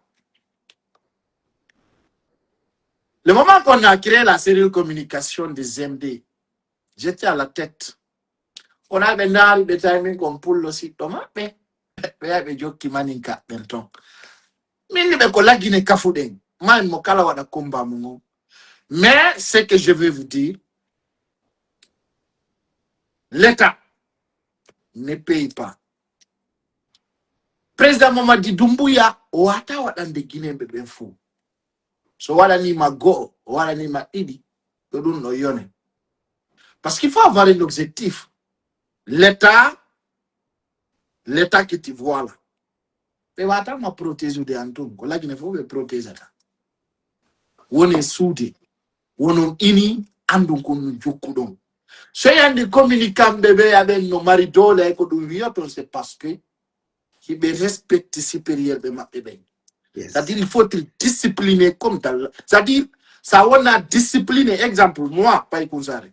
Le moment qu'on a créé la cellule communication des M D, j'étais à la tête. On a ɓe ndaari ɓe tawi min kon pullo siɗɗo maɓɓe. Ɓe yahi ɓe jokki maninka ɓen ton. Min ni ɓe ko lagine kafuɗen. Mayin mo kala waɗa combat mum on. Mais ce que je vais vous dire, l'État ne paye pas. Président Mamadi Doumbouya o wata waɗande Guinéen ɓe ɓen fou. So waɗanima go'o, o waɗanima ɗiɗi, ko ɗum ɗo yone. Parce qu'il faut avoir un objectif. L'État, l'État qui te voit là. Ɓe wata ma protéger de antum, ko lagine fof ɓe protégata. Woni suude, wonon ini, andun kon no jokkuɗon. So yandi communicant ɓe ɓe aɓen no mari doole ay ko ɗum wiyoton, c'est parce que hiɓe respecte supérieur ɓe maɓɓe ɓen. C'est-à-dire, il faut être discipliné comme tal. C'est-à-dire, ça on a discipliné. Exemple, moi, Paye Kunsare.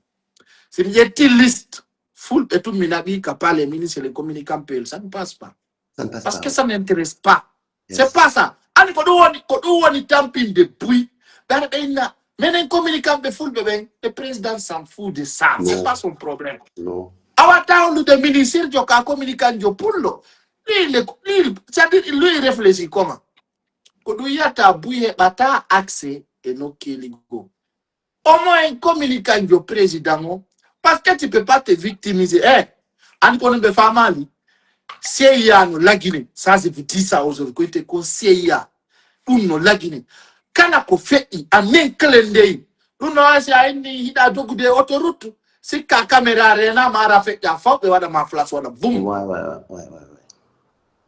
Si mi ƴetti liste, fulɓe tun mi naɓi ka palais ministre les communicants P L, ça ne passe pas. Parce que ça n'intéresse pas. C'est pas ça. Ani ko ɗum woni, ko ɗum woni tampinde buy. Ɓe aɗa ɓe inna, menen communicant ɓe fulɓe ɓen, le président s'en fout de ça. C'est pas son problème. Awa tawlude ministre jo ka communicant jo pullo. Lui, le, lui, c'est-à-dire, lui, il réfléchit comment? Ko ɗum yiyata buy heɓata accès e nokkeeli goo. Au moins, communicant jo président o. Parce que tu peux pas te victimiser. Eh, an kono ɓe famali. C I A no lagine. Ça, je vous dis ça aujourd'hui. Ko ite kon C I A. Ɗum no lagine. Kala ko feƴƴi, a nenkle ndey. Ɗum no wawi si a inni hiɗa jogude autoroute. Sikka caméra rena ma ara feƴƴa faw ɓe waɗa ma flash waɗa boum.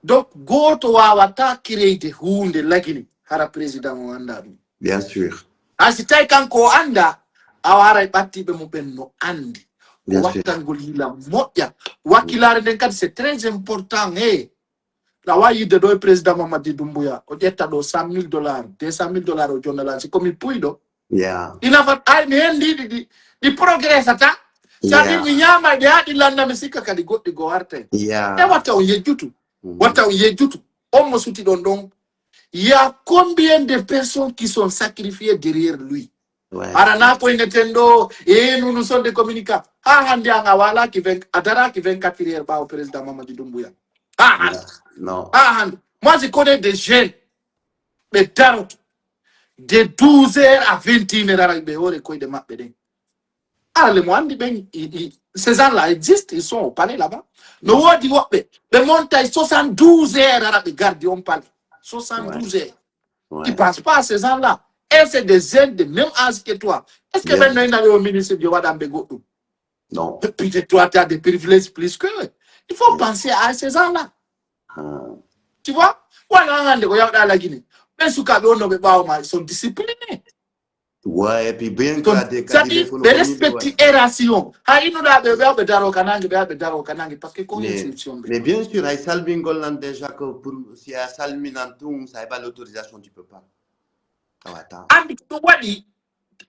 Donc, gooto wawata kireyde huunde lagine. Hara président o anda ɗum. Bien sûr. A si tawi kanko o anda, a waray ɓattiɓe mum ɓen no andi. Ko wattangol yila moƴƴa. Wakkilare nden kadi c'est très important. He. Awa yidde ɗo e président Mamadi Doumbouya. O ƴetta ɗo cent mille dollars, deux cent mille dollars o jonnalani. Si komi puyɗo. Ina fat ay mi hen ndi ɗi, ɗi progressata. C'est-à-dire mi ñaama ɗi haa ɗi lannda mi sikka kadi goɗɗi go warte. E watta o yejjutu. Watta o yejjutu. On mo suti ɗon ɗon. Il y a combien de personnes qui sont sacrifiées derrière lui? Ara na ko ine ten ɗo, e nous, nous sommes des communicants. Ha hande an a walaki vingt, a daraki vingt-quatre heures ɓawo président Mamadi Doumbouya. Ha hande. Ha hande. Moi, je connais des jeunes. Ɓe daroto. De douze heures à vingt et une heures ara ɓe hoore koyɗe maɓɓe ɗen. Ara le mo andi ɓen, ces gens-là existent, ils sont au palais là-bas. No woodi woɓɓe, ɓe monta e soixante-douze heures ara ɓe gardi on palais. Soixante-douze heures. Ils pensent pas à ces gens-là. Et c'est des jeunes de même âge que toi. Est-ce que ɓen no ina ɓe o ministre jo waɗanɓe goɗɗum? Non. Peut-être toi, tu as des privilèges plus que eux. Il faut penser à ces gens-là. Tu vois? Wala an hande ko yawɗa lagine. Ɓen sukaaɓe on no ɓe ɓaawo ma, ils sont disciplinés. Ouais, et puis bien que des, c'est-à-dire ɓe respecti érasi on. Hay innuɗa ɓe ɓe ɓe daro ka nangue, ɓe ɓe daro ka nangue parce que ko institution ɓe. Mais bien sûr, hay salmingol nan déjà que pour si a salminan tun, ça est pas l'autorisation, tu peux pas. Tawata. Andi ko ɗum waɗi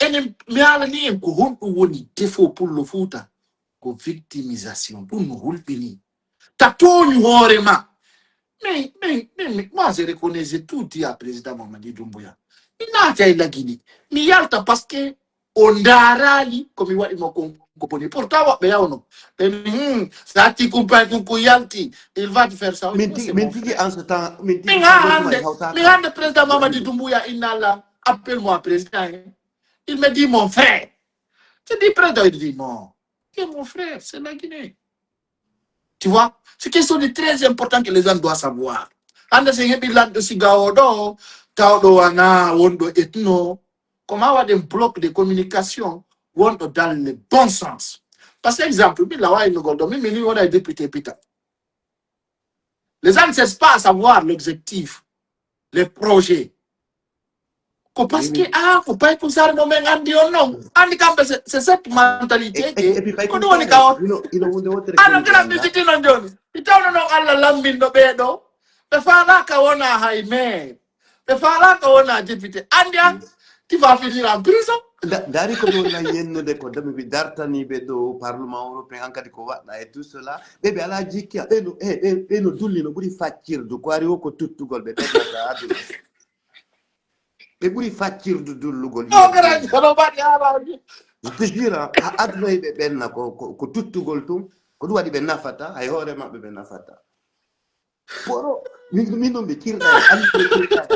enen mi haalani en ko honɗum woni défaut pullo Fuuta. Ko victimisation, ɗum no hulɓini. Ta tooñu hoore ma. Mais, mais, mais, mais, moi, je reconnais, j'ai tout dit à président Mamadi Doumbouya. Mi naata e lagine. Mi yalta parce que o ndaaraali ko mi waɗi mo kon ko boni. Pourtant, woɓɓe yawno. Ɓe mi, hmm, sa atti kumpay kun ko yalti, il va te faire ça. Min tigi, min tigi en ce temps, min tigi. Min ha hande, min hande président Mamadi Doumbouya, inna Allah, appelle-moi président. Il me dit, mon frère. Je dis, président, il dit, non. T'es mon frère, c'est la Guinée. Tu vois, c'est quelque chose de très important que les gens doivent savoir. Hande sen heɓi lanɗo siga o ɗo, tawɗo wana wonɗo ethno, comment waɗen bloc de communication wonɗo dans le bon sens. Parce que exemple, mi lawa innugol ɗo, min, min wona e député pita. Les gens ne cherchent pas à savoir l'objectif, les projets. Ko parce que, ah, ko Paykun Sarr mo men anndi on non. Anndi kamɓe, c'est, c'est cette mentalité. Ko ɗum woni ka on. Ino, ino hunde wotere. Ano kala mi sitino jooni. Mi tawno non Allah lamminɗo ɓee ɗo. Ɓe faalaaka wona hay maire. Ɓe faalaaka wona député. Anndi an, tu vas finir en prison. Dari ko mi wona yennude ko dami mi dartaniiɓe ɗo Parlement européen, hankadi ko waɗɗa e tout cela. Ɓe ɓe alaa jikki, ɓe no, e, ɓe, ɓe no dulli no ɓuri faccirdu. Ko ari o ko tuttugol ɓe ɓe ɓe aduna. Ɓe ɓuri faccirdu dullugol. O gara kono mbaɗi haalaji. Je te jure, a aduna ɓe ɓenna ko, ko, ko tuttugol tun. Ko ɗum waɗi ɓe nafata, hay hoore maɓɓe ɓe nafata. Poro, min, min ɗum ɓe kirɗa, anndi ɓe kirɗa.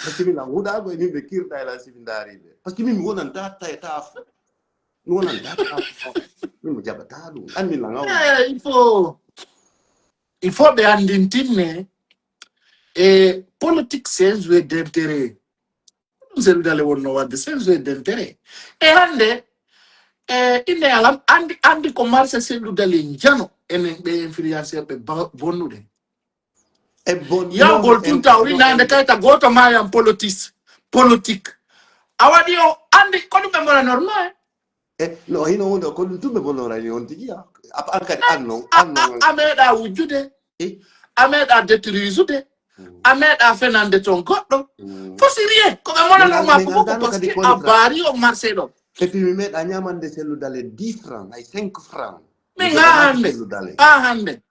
Parce que min lan huɗaago e min ɓe kirɗa e lan sibi ndaari ɓe. Parce que min mi wonan ta, ta, ta, mi wonan ta, ta, min mo jaɓata ɗum. Anndi lan haw. Eh, il faut, il faut ɓe anndintinne e politique c'est un jeu d'intérêt. Ɗum Cellou Dalein wonno waɗde, c'est un jeu d'intérêt. E hannde, e inde alam, anndi, anndi ko marché Cellou Dalein njano, enen ɓe influenceur ɓe ba-, bonnude. E bon, yawgol tun taw winnaande kayta gooto maayan politis, politique. A waɗi o anndi ko ɗum ɓe mbona normal. E, no, hino hunde ko ɗum tun ɓe mbona rani on tigi, ya. A, an kadi, an non, an non. A meeɗa wujjude. A meeɗa détruisude. A meeɗa fenande toon goɗɗo. Fosi rien. Ko ɓe mbona normal ko fof ko parce que a baari o marché ɗo. Et puis mi meeɗa ñamande Cellou Dalein dix francs, ay cinq francs. Min haa hannde. Haa hannde.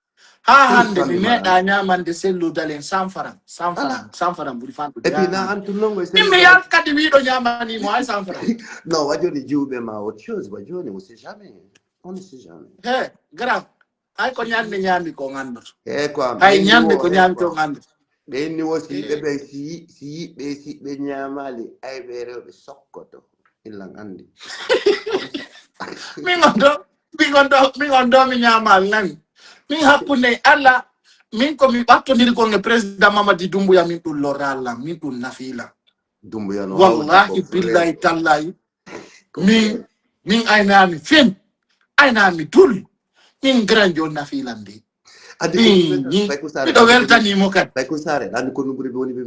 Haa hannde mi meeɗa ñamande Cellou Dalein cent francs, cent francs, cent francs ɓuri fanɗude. Et puis na an tun non. Min mi yalta kadi wiiɗo ñamani mo hay cent francs. Non, wa jooni jiwɓe ma autre chose, wa jooni on sait jamais. On ne sait jamais. He, grand. Hay ko ñande ñaami ko nganndoto. Hay ñande ko ñaami ko nganndoto. Ɓe inni wo si ɓe ɓe si, si yiɓɓe, si ɓe ñaamaali, ay ɓe rewɓe sokkoto. Illan anndi. Min on ɗo, min on ɗo, min on ɗo mi ñaamaali nani. Min hakkunde e Allah, min ko mi ɓattondiri kon e président Mamadi Doumbouya, min ɗum lorra Allah, min ɗum nafi lan. Wallahi, billahi, tallahi. Min, min aynaami fen, aynaami dul. Min grand jo nafi lan de. Miɗo weltanii mo kadi.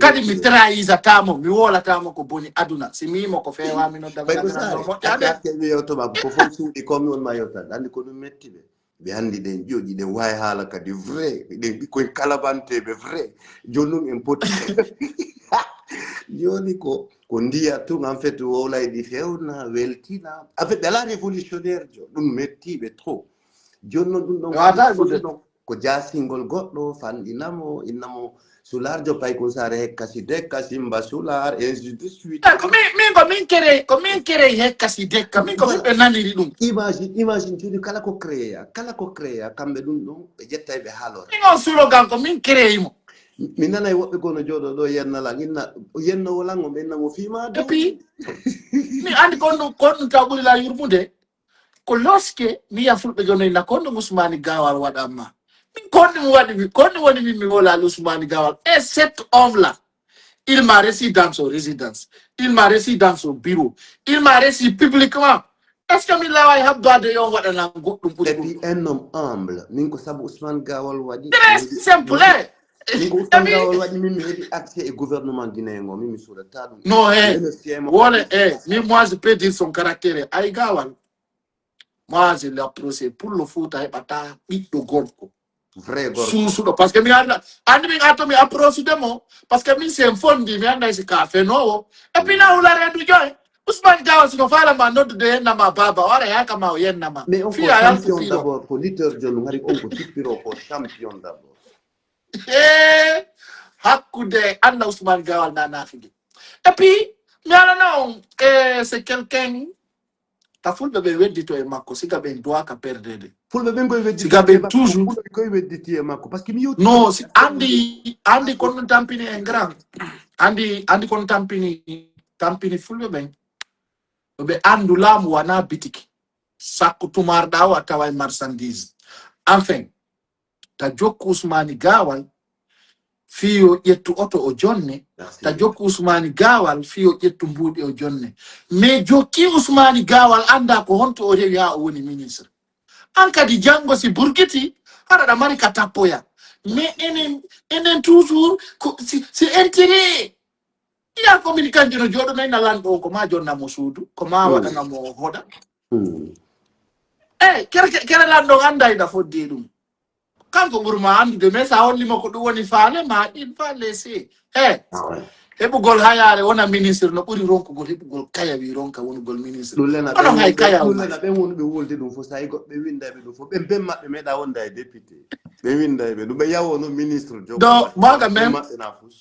Kadi mi trahisa tamo, mi wolata mo ko boni aduna. Si mi mo ko fewa mi nodda mo. Ɓe anndi ko ɗum metti ɓe. Ɓe anndi ɗen ƴoƴi, ɗen wawi haala kadi vrai. Ɗen ɓikkoy kalabanteɓe vrai. Jooni non en poti. Jooni ko, ko ndiya tun, en fait, wowlay ɗi fewna, weltina. En fait, ɓe alaa révolutionnaire jo. Ɗum metti ɓe trop. Jooni non ɗum ɗon ko jasingol goɗɗo, fanɗina mo, inna mo Sulaar jo Paykun Saare hekka si dekka, Simba Sulaar, ainsi de suite. Eh, ko min, min ko min créé, ko min créé hekka si dekka, min ko min ɓe naniri ɗum. Imagine, imagine, jooni kala ko créé, kala ko créé, kamɓe ɗum ɗon, ɓe ƴettay ɓe haalore. Min on slogan ko min créé mo. Mi nanay woɓɓe gono jooɗo ɗo yenna lan, inna, yennowo lan, o ɓe inna mo fii ma. Et puis, mi anndi kon ɗum, kon ɗum taw ɓuri la yurmude. Ko lorsque mi yiya fulɓe jono inna kon ɗum Ousmane Gawal waɗan ma. Min kon ɗum waɗi mi, kon ɗum woni min mi wola Ousmane Gawal. Et cet homme-là, il m'a reçu dans son résidence. Il m'a reçu dans son bureau. Il m'a reçu publiquement. Est-ce que mi laway habdade yo on waɗanan goɗɗum ɓuri ɗum? Et puis un homme humble. Min ko sabu Ousmane Gawal waɗi. Très simple. Min ko Ousmane Gawal waɗi, min mi heɓi accès e gouvernement guinéen ngo, min mi suuɗata ɗum. Non, eh, wole, eh, min moi je peux dire son caractère, ay Gawal. Moi, je l'approche pour le Fouta, heɓata ɓiɗɗo gorko. Vrai gorko. Suusuɗo. Parce que mi anda, anndi min ato mi approche de mo. Parce que min sen fondi, mi anda si ka fenowo. Et puis na hula redu joy. Ousmane Gawal sino fala ma noddude yenna ma baba, wara yaka ma o yenna ma. Mais on ko champion d'abord, ko leader jono, hari on ko tippiro ko champion d'abord. Eh, hakkude anna Ousmane Gawal na nafigi. Et puis, mi alana on, eh, c'est quelqu'un Ta fulɓe ɓe weddito e makko, siga ɓen duwaka perdede. Fulɓe ɓen koye wedditi. Siga ɓen toujours. Fulɓe koye wedditi e makko. Parce que mi yewti. Non, si, anndi, anndi kon ɗum tampini en grand. Anndi, anndi kon tampini, tampini fulɓe ɓen. Ɓe anndu laamu wana bitiki. Sakko tumarɗa o a taway marchandise. Enfin, ta jokku Usmani Gawal fii yo ƴettu oto o jonne. Ta jokku Usmani Gawal fii yo ƴettu mbuuɗi o jonne. Mais jokki Usmani Gawal annda ko honto o rewi haa o woni ministre. An kadi janngo si burkiti, hara ɗa mari ka tappoya. Mais enen, enen toujours ko si, si intérêt. Iya, ko min kanjum no jooɗo nay na lanɗo on, ko ma jonna mo suudu, ko ma waɗana mo hoda. Eyi, kere, kere lanɗo on annda ina fodde ɗum. Kanko ɓuri ma anndude, mais so a holli mo ko ɗum woni faale ma, il va laisser. He, heɓugol hayaare wona ministre no ɓuri ronkugol heɓugol kaya wi ronka wonugol ministre. Ɗum lena ɓe Onon hay wonɓe, kaya ɗum wona. Lena ɓen wonɓe wolde ɗum fof, so tawi goɗɓe winda ɓe ɗum fof, ɓen, ɓen maɓɓe meeɗa wonda e député. Ɓe winda e ɓe, ɗum ɓe yawono ministre jokko. Donc, maga ɓen même maɓɓe na fof.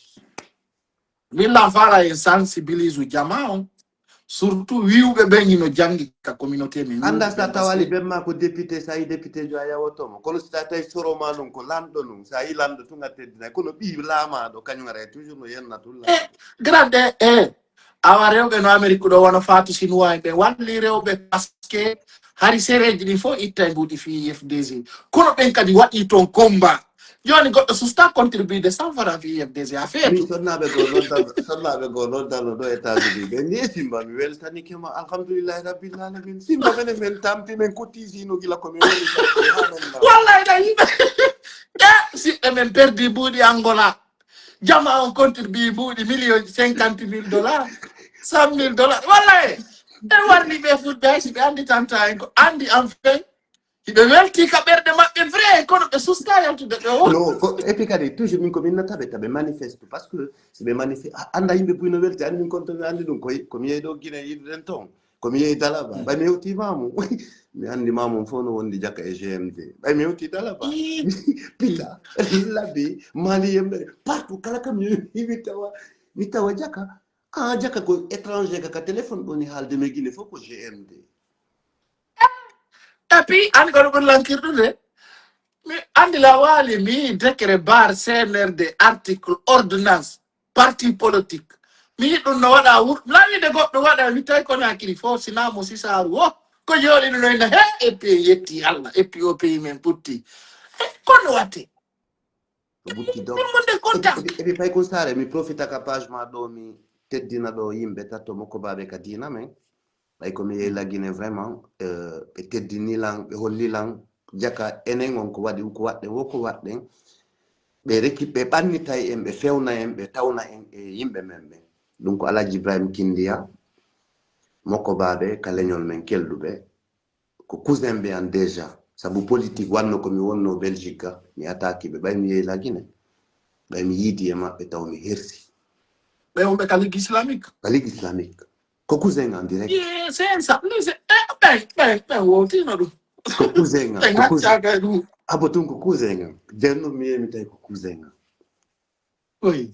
Min lan faala en sensibilise jama on. Surtout wiwɓe ɓen hino jangi ka communauté min. Anda wiwɓe sa ɓen tawali parce que ɓen ma ko député, sa yi député jo a yawotomo. Kono si ta tawi soroma ɗum ko lanɗo ɗum, sa yi lanɗo tun a teddinay. Kono ɓi laamaɗo kañum ara toujours no yenna tun. Eh, lanɗo. Grande, eh, awa rewɓe no Amérique ɗo wano Fatou Chinois en ɓe walli rewɓe parce que hari sereji ɗin fof itta e mbuɗi fii F D G. Kono ɓen kadi waɗi toon combat. Jooni goɗɗo susta contribude cent francs fii F D G a feetu. Min sonnaaɓe goo noddano, sonnaaɓe goo noddano ɗo États-Unis. Ɓe ni Simba mi weltanike ma. Alhamdulillahi Rabbil Alamin. Simba menen men tampi men kottisi no gila ko min woni. Wallahi na yimɓe. Eh, siɓɓe men perdi mbuɗi Angola. Jama on contribué mbuɗi million cinquante mille dollars, cent mille dollars. Wallahi. Ɓe warni ɓe fulɓe hay si ɓe andi tanta en ko andi en fen. Hiɓe welti ka ɓerɗe maɓɓe vrai kono ɓe susta yaltude ɓe o. No, ko, et puis kadi toujours min ko min nata ɓe taɓe manifeste parce que si ɓe manifeste anda yimɓe buy no welti andi min konto mi andi ɗum koy ko mi yeyi ɗo Guinée yiɗuɗen toon. Ko mi yehi Dalaba, ɓay mi hewti Mamu. Mi andi Mamu fof no wondi Jaka e G M D. Ɓay mi hewti Dalaba. Pita, Labi, Mali yemɓe, partout kala kam mi yehi mi tawa, mi tawa Jaka. Ah, Jaka ko étranger ka, ka téléphone ɗoni haalde me Guinée fof ko G M D. Et puis, an ko ɗum lankirɗum de. Mi andi la waali mi décret bar C N R D article ordonnance. Parti politique. Mi yiɗi ɗum no waɗa wur-, lawinde goɗɗo waɗa, mi tawi Conakry fof, sina mo Sisaaru o, ko jooɗi ɗum no ina, he, et puis en yetti Allah, et puis o pays men putti. Eh, kono watte. Ko butti dog. Ɗum wonde content. Ebi, ebi, ebi pay kun saare, mi profita ka page ma ɗo, mi teddina ɗo yimɓe tatto mo ko baaɓe ka diina men. Ɓay ko mi yehi la Guinée vraiment, euh, ɓe teddini lan, ɓe holli lan, Jaka enen on ko waɗi, ko waɗɗen, wo ko waɗɗen. Ɓe reki, ɓe ɓannitay en, ɓe fewna en, ɓe tawna en e yimɓe men ɓen. Ɗum ko Alhaji Ibrahim Kindiya, mokko baaɓe ka leñol men kelɗuɓe. Ko cousin ɓe an déjà. Sabu politique wanno ko mi wonno Belgique ga, mi attaqué ɓe. Ɓay mi yehi la Guinée. Ɓay mi yiidi e maɓɓe taw mi hersi. Ɓe wonɓe ka Ligue Islamique? Ka Ligue Islamique. Ko cousin en direct. Ye, c'est ça. Lui, c'est, eh, ɓen, ɓen, ɓen wowtino ɗum. Ko cousin en, ɓen ko cousin. Accaka ɗum. Abo tun ko cousin en. Denno mi yehi mi tawi ko cousin en. Oui.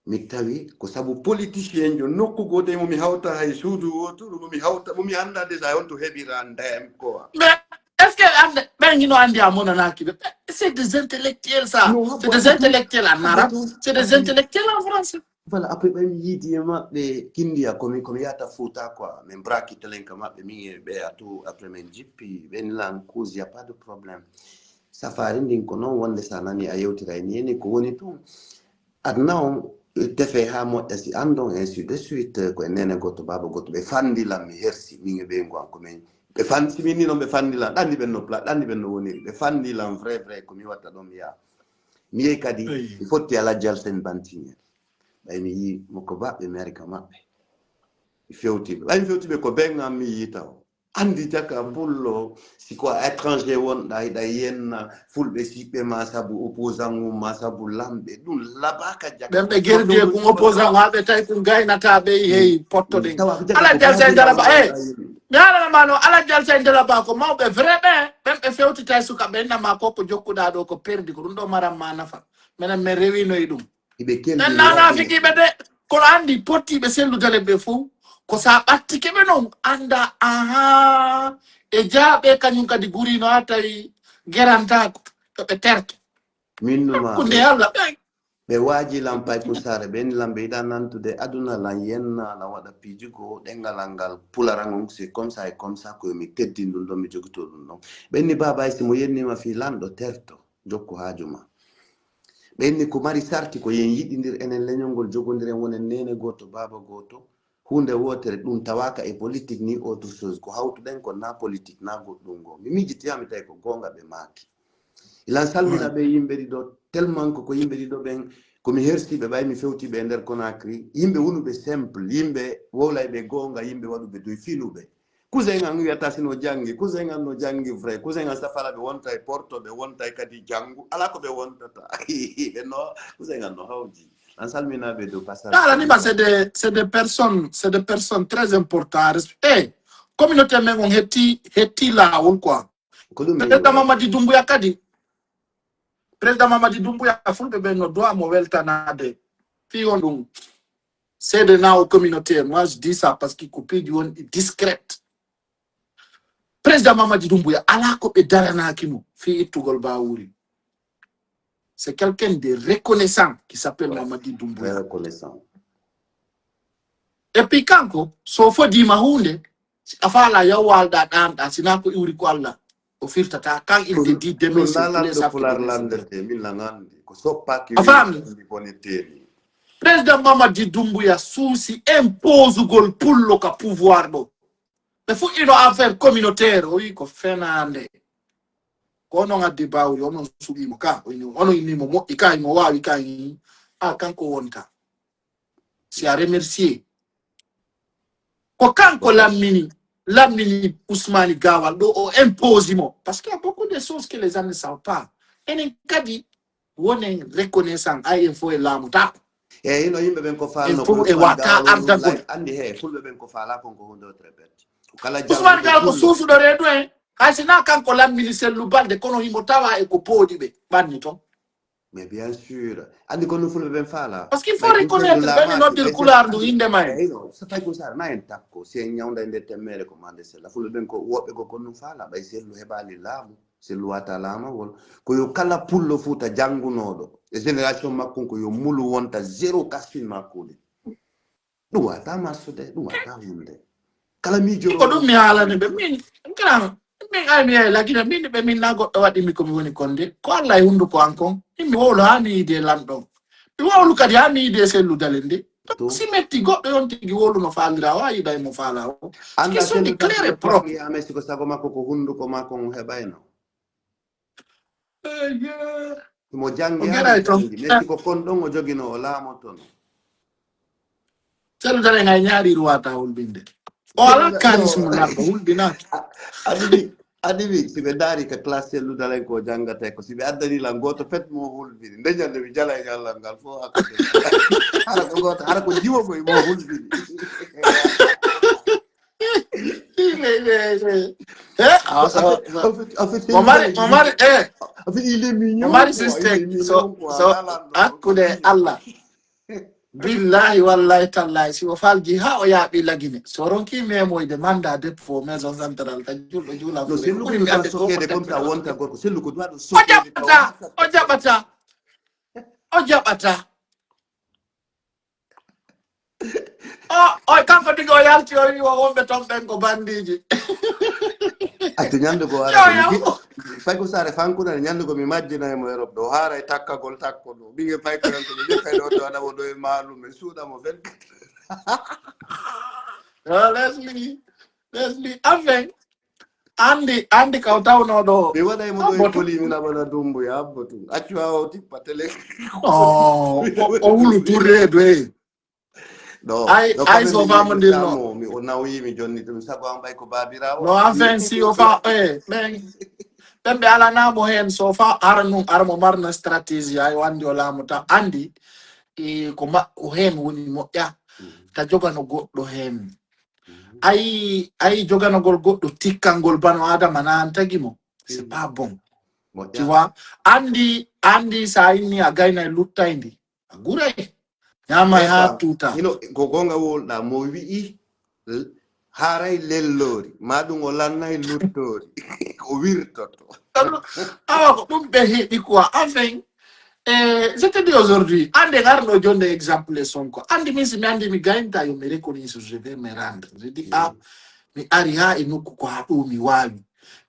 Mi tawi ko sabu politicien jo nokku gooto e mo mi hawta hay suudu wootoru, mo mi hawta, mo mi annda déjà on to heɓira ndeyam quoi. Mais est-ce que ande, ɓen hino andi a monanaaki ɓe? C'est des intellectuels ça. Non, c'est des intellectuels en arabe. C'est des intellectuels en français. Voilà, après ɓay mi yiidi e maɓɓe Kindiya ko mi, ko mi yahata Fuuta quoi. Min brakitelen ka maɓɓe min e ɓe a tout, après min jippi, ɓen lan cause, y a pas de problème. Safari ndin ko non wonde sa nani a yewtira e ni, e ni ko woni tun. Adna on, tefe ha moƴƴa si andon, ainsi de suite, ko e nene goto, baba goto, ɓe fandi lan mi hersi, min e ɓe ngon ko min. Ɓe fan-, si min ni non ɓe fandi lan, ɗandi ɓen no pla-, ɗandi ɓen no woniri. Ɓe fandi lan vrai, vrai, ko mi watta ɗon mi yaha. Mi yehi kadi, mi fotti Alhaji Alsen Bantinier. Ɓay mi yi mo ko baɓɓe mi ari ka maɓɓe. Mi fewti ɓe. Ɓay mi fewti ɓe ko ben an mi yi taw. Andi Jaka pullo, si ko a étranger wonɗa, hiɗa yenna fulɓe siɓɓe ma sabu opposant mum ma sabu lamɓe. Ɗum labaka Jaka. Ɓen ɓe gerdi e kun opposant ma ɓe tawi kun gaynata ɓe hey potto ɗen. Tawa ko Jaka Alhaji Alsen Dalaba, eh. Mi haalana ma no, Alhaji Alsen Dalaba ko mawɓe vrai ɓe, ɓen ɓe fewtita e suka ɓe, inna ma ko ko jokkuɗa ɗo ko perdi, ko ɗum ɗo maran ma nafa. Menen men rewino e ɗum. Hiɓe keldi. Ɓen nana figiɓe de, kono andi pottiɓe sellude le ɓe fof, ko sa ɓattike ɓe non, anda, aha, e jaaɓe kañum kadi gurino ha tawi gerantako, ko ɓe terto. Min no ma. Ko nde Allah ɓen. Ɓe waaji lan pay ko sare, ɓen lan ɓe yiɗa nantude aduna lan yenna, lan waɗa piiji goo, ɗengal an ngal pularan on, c'est comme ça et comme ça, ko mi teddin ɗum ɗon, mi jogito ɗum ɗon. Ɓen ni baba ay si mo yennima fii lanɗo terto, jokku haaju ma. Ɓen ni ko mari sarti ko yen yiɗindir enen leñol ngol, jogondiren wonen nene gooto, baaba gooto, huunde wootere, ɗum tawaaka e politique ni autre chose. Ko hawtuɗen kon na politique na goɗɗum ngoo. Mi miijiti haa mi tawi ko goonga ɓe maaki. Ilan salmina ɓe yimɓe ɗiɗo, tellement que ko yimɓe ɗiɗo ɓen Ko mi hersiiɓe ɓay mi fewtiiɓe e nder Conakry, yimɓe wonuɓe simple, yimɓe wowlayɓe goonga, yimɓe waɗuɓe doy finuɓe. Cousin an wiyata si no janngi, cousin an no janngi vrai, cousin an safala ɓe wonta e porto, ɓe wonta e kadi janngu, ala ko ɓe wontata. Ɓe no, cousin an no hawji. An salminaɓe dow passage. Ala ni ba, c'est des, c'est des personnes, c'est des personnes très importantes. Eh, communauté men on hetti, hetti laawol quoi. Ko ɗum mi Président Mamadi Doumbouya kadi. Président Mamadi Doumbouya, fulɓe ɓen no doit mo weltanade. Fi on ɗum. C'est de na o communautaire. Moi, je dis ça parce que ko piiji won discrète. Président Mamadi Doumbouya, ala ko ɓe daranaki mo fi ittugol Bawuri. C'est quelqu'un de reconnaissant qui s'appelle Mamadi Doumbouya. Très reconnaissant. Et puis kanko, so fodima hunde, si a faala yaw walɗa ɗanɗa, sina ko iwri ko Allah, o firtata. Quand il te dit demain, c'est pour les Africains. Lanande te, min lanande. Ko soppa ki. A faami? Président Mamadi Doumbouya suusi imposugol pullo ka pouvoir ɗo. Ɓe fuɗɗino affaire communautaire, o wi ko fenande. Ko onon addi Bawuri, onon suɓimo ka, onon inni mo moƴƴi ka, imo wawi ka, a kanko wonta. Si a remercier. Ko kanko lammini, lammini Ousmane Gawal ɗo o imposi mo. Parce qu'il y a beaucoup de choses que les gens ne savent pas. Enen kadi wonen reconnaissant, ay en fof e laamu ta. E hino yimɓe ɓen ko faalno ko Ousmane Gawal woni andi he fulɓe ɓen ko faala kon ko hunde o très bête. Kala Ousmane Gawal ko suusuɗo reedu en. Hay si na kanko lammini Sellu Balde kono himo tawa e ko pooɗi ɓe ɓanni ton. Mais bien sûr. Andi ko no fulɓe ɓen faala. Parce qu'il faut reconnaître ɓe mi noddir kulaar ndu innde may. Eyno, so tawi ko sara na en takko, si en ñawnda e nder temmere ko mande sella. Fulɓe ɓen ko woɓɓe ko kon no faala, ɓay Sellu heɓaali laamu, Sellu wata laamagol. Ko yo kala pullo Fuuta janngunooɗo, e génération makko ko yo mulu wonta zéro kasfin makkude. Ɗum wata marsude, ɗum wata hunde. Kala miijo ko ɗum mi haalani ɓe, min, kala, min ay mi yahi Lagine, min ɓe min na goɗɗo waɗi mi ko mi woni kon de. Ko Allah e hunduko an kon. Min mi wowlo haa mi yiide lanɗon. Mi wowlu kadi haa mi yiide Sellu Dalen de. To si metti goɗɗo yon tigi wowlu no faalira, wa yiɗa e mo faala o. Anda Sellu clair et propre. Ame siko sago makko ko hunduko makko on heɓayno. Mo janngi haa janngi, mais si ko kon ɗon o jogino o laamotono. Sellu Dalen hay ñaari ruwata hulɓinde. O ala kalis mo lanɗo hulɓinaki. Adimi, adimi, si ɓe ndaari ka classe Sellu Dalen ko janngata ko, si ɓe addani lan gooto fet mo hulɓini. Nde ñande mi jala e ñallal ngal fof hakkude. Hara ko gooto, hara ko jiwo koye mo hulɓini. Omari, Omari, eh. Omari système so, so hakkude Allah. Billahi wallahi tallahi si o falji ha o yaaɓi Lagine, so ronki memoyde mandat dépôt maison centrale ka julɗo juula. No Sellu ɓuri mi ande sokkede comme ça wonta gorko Sellu ko duwaɗo sokkede. O jaɓata, o jaɓata, o jaɓata. O, o kanko tigi o yalti o wi o wonɓe ton ɓen ko bandiji. Ati ñande ko ara fay ko sare fankunare ñande ko mi majjina e mo Europe ɗo haara e takkagol takko ɗo ɓinge fay ko yanko ɓe ƴettay ɗo to aɗa woɗo e maalum e suuɗa mo vingt-quatre. Leslie, Leslie, enfin, andi, andi kaw tawno ɗo. Mi waɗay mo ɗo e koli min abana dumbu ya abba tun. Accu ha o tippa tele. O, o wulu turreedu e. Ɗo, ay, ay so famondirno mi o nawyimi jonni ɗum sago an ɓay ko babirawo. No enfin si o fa e ɓen ɓen ɓe alanamo hen so fa ara num ara mo marna stratégie ay o andi o laamu ta andi e ko ma o hen woni moƴƴa ta jogano goɗɗo hen. Ay ay joganogol goɗɗo tikkangol bano adama na an tagi mo c'est pas bon. Tu vois, andi andi sa inni a gayna e luttayndi a guray. Ñaamay haa tuuta. Hino ko goonga wowluɗaa mo wi'i haaray lelloori ma ɗum o lannay luttoori o wirtoto. Awa ko ɗum ɓe heɓi quoi enfin. Eh, je te dis aujourd'hui ande ngarno jonde exemple e Sonko andi min si mi andi mi gaynta yo mi reconnaisse je vais me rendre je dis ah mi ari ha e nokku ko ha ɗo mi wawi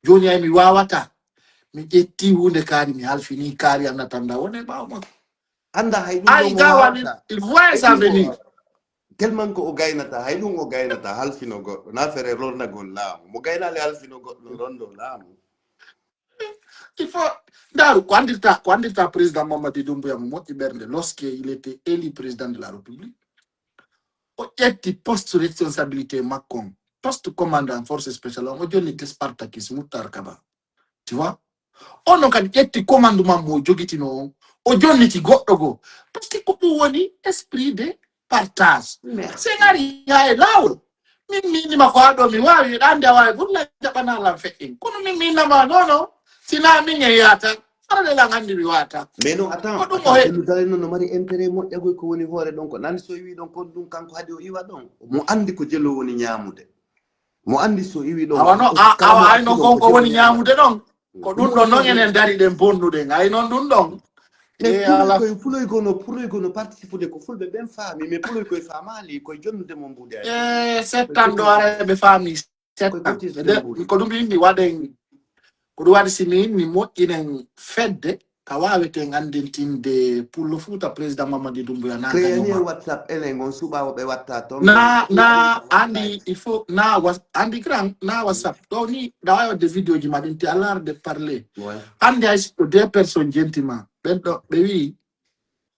joni ay mi wawata mi ƴetti hunde kaari mi halfini kaari annatanda wone ɓawo makko. Anda hay ɗum ay gawani il voit sa venir. Tellement ko o gaynata hay ɗum o gaynata halfino goɗɗo na fere ronnagol laamu mo gaynali halfino goɗɗo rondo laamu. Il faut, ndaaru, ko anndirta, ko anndirta président Mamadi Doumbouya mo moƴƴi ɓernde, lorsque il était élu président de la République, o ƴetti poste responsabilité makko on, poste commandant force spéciale on, o jonniti Spartakis Moutar Kaba. Tu vois? On non kadi ƴetti commandement mo o jogitino on, o jonniti goɗɗo goo. Parce que ko ɗum woni esprit de partage. Merci. Sen ari haa e laawol. Min mi innima ko haa ɗo mi waawi, ɗa anndi a waawi, ɓurna jaɓana lan feƴƴin. Kono min mi innama non non, si na min e yaata, hara de lan anndi mi waata. Mais non, attends, ko ɗum o he. Nous allons non mari intérêt moƴƴa goy ko woni hoore ɗon ko nani so wi ɗon ko ɗum kanko hadi o iwa ɗon. Mo anndi ko jelo woni ñaamude. Mo anndi so iwi ɗon. Awa no, awa ay no kon ko woni ñaamude ɗon. Ko ɗum ɗon non enen dari ɗen bonnuɗen. Ay non ɗum ɗon. Mais puloy kono puloy kono participude ko fulɓe ɓen faami, mais puloy koye faamaali koye jonnude mo mbuuɗe ay. E settan ɗo ara ɓe faami settan. Ko ɗum yimmi waɗen, ko ɗum waɗi si mi yimmi moƴƴinen fedde ka waaweten anndintinde pullo Fuuta président Mamadi Doumbouya na créani en WhatsApp enen on suɓa o ɓe watta toon. Na na anndi il faut na was anndi grand na WhatsApp ɗo ni ɗa wawi wadde vidéo ji ma ɗin te a lar de parler. Anndi hay so deux personnes jentima ɓen ɗo ɓe wi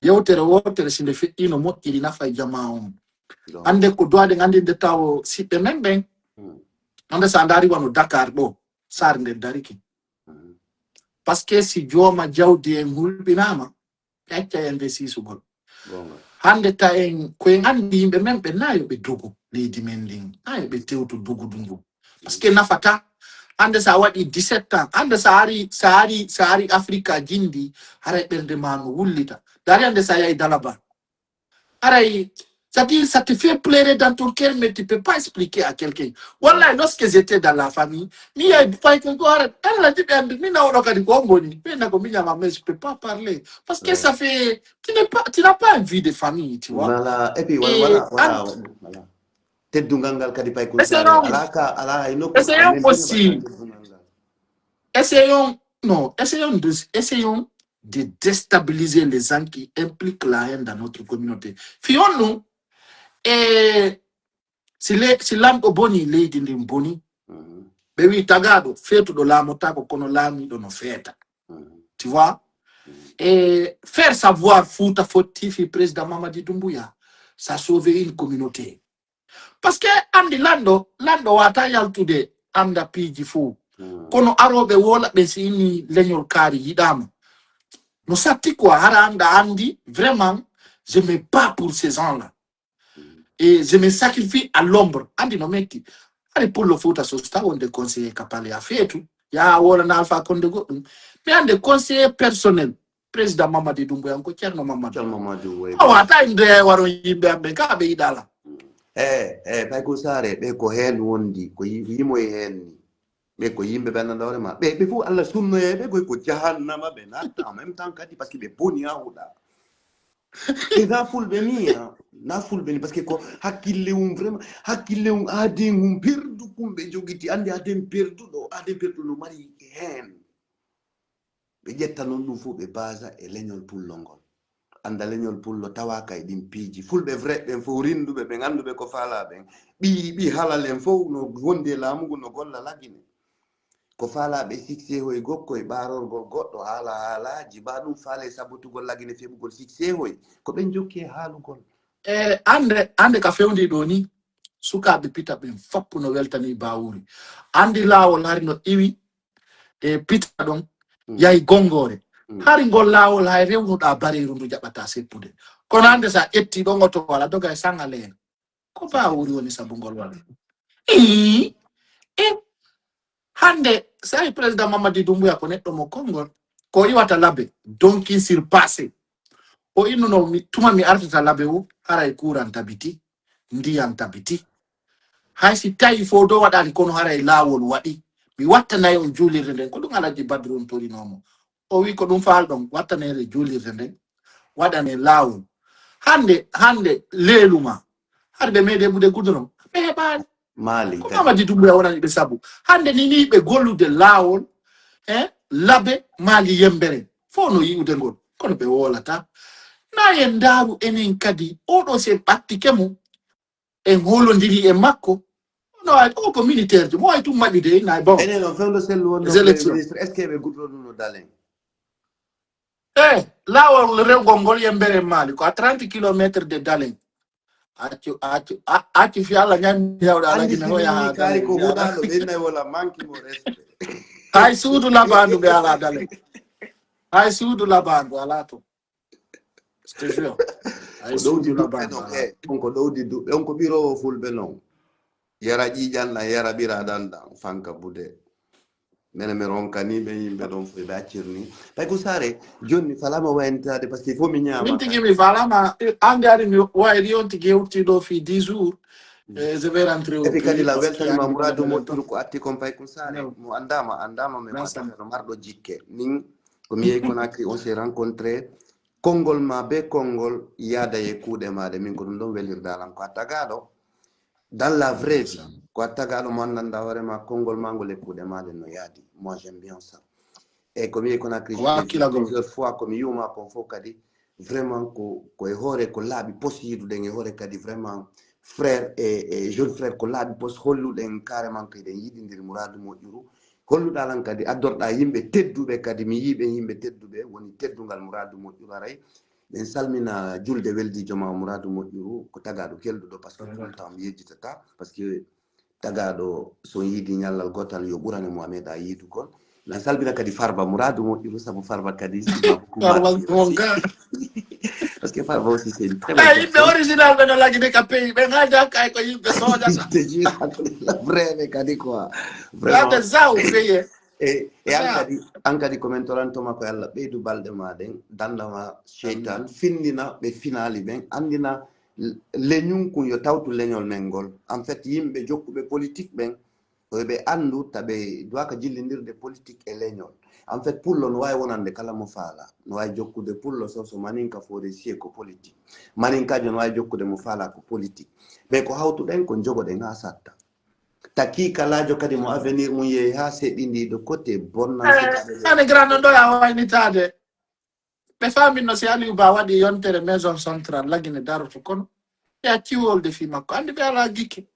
yewtere wotere si nde feƴƴino moƴƴiri nafa e jama on. Annde ko duwaɗen anndinde taw siɓɓe men ɓen. Annde sa ndaari wano Dakar ɗo saare nden dariki. Parce que si jooma jawdi en hulɓinaama ɓe acca en nde siisugol. Hannde ta en ko en anndi yimɓe men ɓe na yo ɓe dogu leydi men ndin na yo ɓe tewtu dogudu ndu. Parce que nafata hannde sa waɗi dix-sept ans hannde sa ari sa ari sa ari Afrika jindi haray ɓernde ma no wullita. Dari hannde sa yahi Dalaba aray c'est-à-dire ça te fait pleurer dans ton cœur mais tu peux pas expliquer à quelqu'un. Wallahi lorsque j'étais dans la famille mi yahi fay ko ko harat Allah jiɓe andu mi nawoɗo kadi ko mboni ɓe nago mi ñama mais je peux pas parler parce que ça fait tu n'es pas tu n'as pas une vie de famille tu vois. Voilà et puis voilà voilà voilà. Teddungal ngal kadi pay ko essayons alaka ala hay nokku essayons aussi. Essayons non essayons de essayons de déstabiliser les gens qui impliquent la haine dans notre communauté. Fiyonnu e si le si lamɗo boni leydi ndin boni ɓe wi tagaɗo feetuɗo laamotako kono laamiɗo no feeta. Tu vois? E faire savoir Fuuta fotti fi président Mamadi Doumbouya ça sauve une communauté. Parce que anndi lanɗo lanɗo wata yaltude annda piiji fof kono arooɓe woola ɓe si inni leñol kaari yiɗaama no satti quoi hara annda anndi vraiment je me bats pour ces gens là et je me sacrifie à l'ombre anndi no metti hari pullo fouta so sta wonde conseiller kapale a feetu yaha wolana alpha konde goɗɗum mais annde conseiller personnel président Mamadi Doumbouya ko Ceerno Mamadu. Ceerno Mamadu woy. Awa ta inde waron yimɓe am ɓe ka ɓe yiɗala. E e pay ko saare ɓe ko heen wondi ko yimo e heen ni ɓe ko yimɓe ɓe annda hoore ma ɓe ɓe fof Allah sunnoye ɓe koy ko jahannama ɓe natta en même temps kadi parce que ɓe boni ha huɗa ɓe na fulɓe ni na fulɓe ni parce que ko hakkille um vraiment hakkille um aden um perdu kum ɓe jogiti andi aden perduɗo aden perdu no mari heen ɓe ƴetta noon ɗum fof ɓe baasa e leñol pullo ngol annda leñol pullo tawaaka e ɗin piiji fulɓe vrai ɓen fof rinnduɓe ɓen annduɓe ko faalaa ɓen ɓi ɓi halal en fof no wondi e laamu ngu no golla lagine ko faalaa ɓe siksehoy gokko e ɓaarorgol goɗɗo haala haalaaji ba ɗum faale sabotugol lagine feɓugol siksehoy ko ɓen jokki e haalugol e annde annde ka fewndi ɗo ni sukaaɓe pita ɓen foppu no weltani baawuri anndi laawol hari no iwi e pita ɗon yahi gongoore hari ngol laawol hay rewnuɗa bareeru ndu jaɓata seppude kono hannde sa ƴetti ɗon oto wala doga e sangaleere ko baawuri woni sabu ngol wala ii e hannde sahi président Mamadi Doumbouya ko neɗɗo mo konngol ko iwata labe donkin surpassé o innuno tuma mi artata labe o haray kuran tabiti ndiyan tabiti hay si tawi fof do waɗani kono haray laawol waɗi mi wattanay on juulirde nden ko ɗum alaji badru on torinomo o wi ko ɗum faalɗon wattanede juulirde nden waɗane laawol hande hande leeluma hade ɓe meeɗe ɓude guduron ɓe heɓaani maali ko mamadi dumbuya wonani ɓe sabu hande niniɓe gollude laawol e labe maali yembere fof no yi'ude ngol kono ɓe woolata na en ndaaru enen kadi oɗo sen ɓattike mo en holondiri e makko Ay, o ko militaire ji, mo ay tum maɓɓi de, nay bon. Enen on fewndo sellu wonno Les élections. Premier ministre, est-ce que ɓe gudro ɗum no dalen? Eh, laawol rewgol ngol yembere Mali ko à trente kilomètres de Dalen. Accu accu a- accu fi Allah ñami yawɗa ala Andi gine hoya sini ha kari ko Dalen. Huɗaɗo ɓe nay wala manque mo respect. Hay suudu labandu ɓe ala Dalen. Hay suudu labandu ala to. Je te jure. Hay Ko ɗowdi suudu duɓɓe labandu non ala. E on ko ɗowdi duɓɓe on ko ɓirowo fulɓe non. Yara ƴiƴan ɗan yara ɓira ɗan ɗan fanka bude. Mene mi ronkani ɓe yimɓe ɗon fof ɓe accirni. Pay ko sare jonni falama wayantade parce que il faut mi ñama. Min tigi mi falama ande ari mi wayri on tigi hewti ɗo fi dix jours. Eh, je vais rentrer au Et puis kadi pays la parce que weltanima andi muradu ɗum mo ɗo. Ƴuru ko atti kon pay ko sare Non. Mo andama andama mais ko Vincent. Tafeɗo marɗo jikke min. Ko mi yehi Conakry on s'est rencontré. Konngol ma be konngol yaada e kuuɗe maɗe min ko ɗum ɗon welirdalan ko a tagaɗo. Dans la vraie vie ko a tagaɗo mo anndanɗa hoorema konngol ma ngol e kuuɗe maɗe no yaadi. Moi j'aime bien ça. E ko mi yehi Conakry Wakkilagol. Plusieurs fois ko mi yiwma kon fof kadi vraiment ko ko e hoore ko laaɓi pos yiduɗen e hoore kadi vraiment frère e e jeune frère ko laaɓi pos holluɗen carrément ko eɗen yiɗindiri muradu moƴƴuru. Holluɗa lan kadi addorɗa yimɓe tedduɓe kadi mi yiiɓen yimɓe tedduɓe woni teddungal muradu moƴƴuru aray. Ɓen salmina julde weldijo ma muradu moƴƴuru ko tagaɗo kelɗuɗo parce que tout le temps mi yejjitata parce que tagaɗo so yiidi ñallal gotal yo ɓurane mo a meeɗa yiidugol. Nan salmina kadi farba muradu moƴƴuru sabu farba kadi Farba gonga. Parce que farba aussi c'est une très Ay yimɓe original ɓe no lagide ka pays ɓe ngada kay ko yimɓe sojata. Vraiment kadi quoi. Vraiment. Lade zaw feye. E e an kadi an kadi ko men torantoma ko Allah ɓeydu balɗe ma ɗen dandama cheytan findina ɓe finali ɓen andina leñun kun yo tawtu leñol men ngol. En fait yimɓe jokkuɓe politique ɓen oyo ɓe andu taɓe duwaka jillindirde politique e leñol. En fait pullo no wawi wonande kala mo faala no wawi jokkude pullo so so maninka forestier ko politique. Maninkajo no wawi jokkude mo faala ko politique. Mais ko hawtuɗen ko jogoɗen ha satta. Taki kalajo kadi mo avenir mum yehi ha seɗindiɗo côté bonna. Ane grand no ɗo a waynitade. Ɓe faminno si Aliou Ba waɗi yontere maison centrale lagine daroto kono ɓe acci wolde fi makko andi ɓe ala gikke.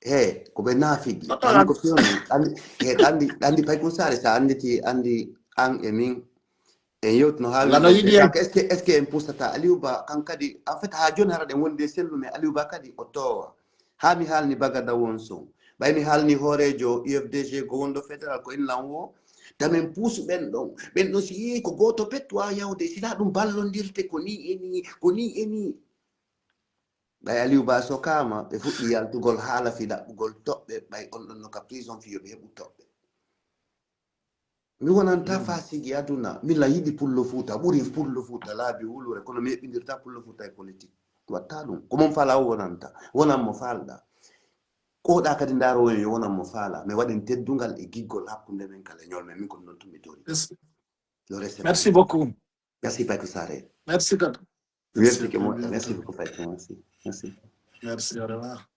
He ko ɓe naafigi andi ko fewni andi he andi andi pay kun sare sa anditi andi an e min. En yewtuno ha Lano yiɗi en. Est ce que est ce que en pusata Aliou Ba kan kadi en fait ha joni hara ɗen wondi e sellu mais Aliou Ba kadi o towa. Ha mi halni Bagada won son ɓay mi halni hoorejo U F D G ko wonɗo fédéral ko innan wo tamen puusu ɓen ɗon. Ɓen ɗon si yii ko gooto pet wa yawde sina ɗum ballondirte ko ni e ni ko ni e ni. Ɓay Aliou Ba sokama ɓe fuɗɗi yaltugol haala fi ɗaɓɓugol toɓɓe ɓay on ɗon no ka prison fi yo ɓe heɓu toɓɓe. Mi wonanta fasigi aduna mila yiɗi pullo fuuta ɓuri pullo fuuta laabi wulure kono mi heɓɓindirta pullo fuuta e politique. Watta ɗum ko mon fala o wonanta wonan mo falɗa. Koɗa kadi ndarowen yo wonan mo fala mi waɗen teddungal e giggol hakkunde men kala ñol men min ko ɗum ɗon tumi dori. Merci beaucoup. Merci Paco Saré. Merci Paco. Merci que moi. Merci beaucoup Paco. Merci. Merci. Merci au revoir.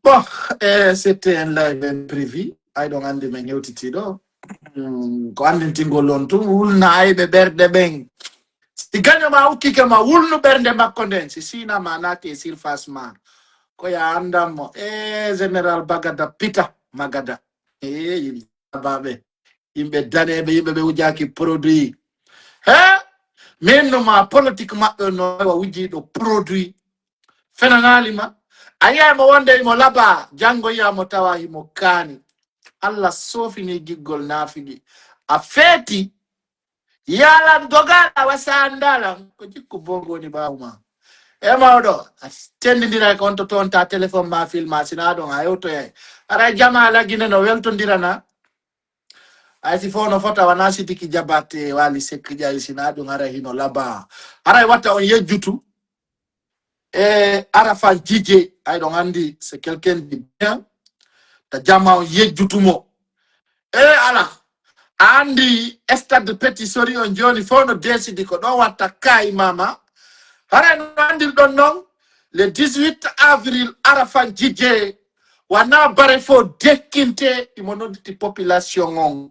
Bon, eh, c'était un live imprévu. I don't andi men hewtiti ɗo. Hmm, ko andintingol on tun wulna ayɓe ɓerɗe ɓen. Si gaño ma ukkike ma wulnu ɓernde makko nden si sina ma naati e surface ma ko ya andan mo e général Bagada pita Magada. E yimɓe baɓe yimɓe daneɓe yimɓe ɓe wujaki produit. He min no ma politique maɓɓe no wa wujiɗo produit. Fenanali ma a yiyay mo wonde imo laba janngo yiya mo tawa himo kaani. Allah soofini giggol naafigi a feeti. Yalan dogaɗa wa sandalan ko jikku bongo woni ɓawo ma. E mawɗo a tendidira ko on to toon ta téléphone ma filma sina ɗon a yewtoyay. Aray jama lagine no weltodirana. Ay si fof no fota wona sidiki jabate wali sekki ƴawi sina ɗum haray hino laba. Haray watta on yejjutu e arafan jije ay ɗon andi c'est quelqu'un de bien. Ta jama on yejjutumo e ala a andi stade petit sori on joni fof no desidi ko ɗo watta kay mama. Haray no andirɗon noon le dix-huit avril arafan jije wona bare fof dekkinte imo nodditi population on.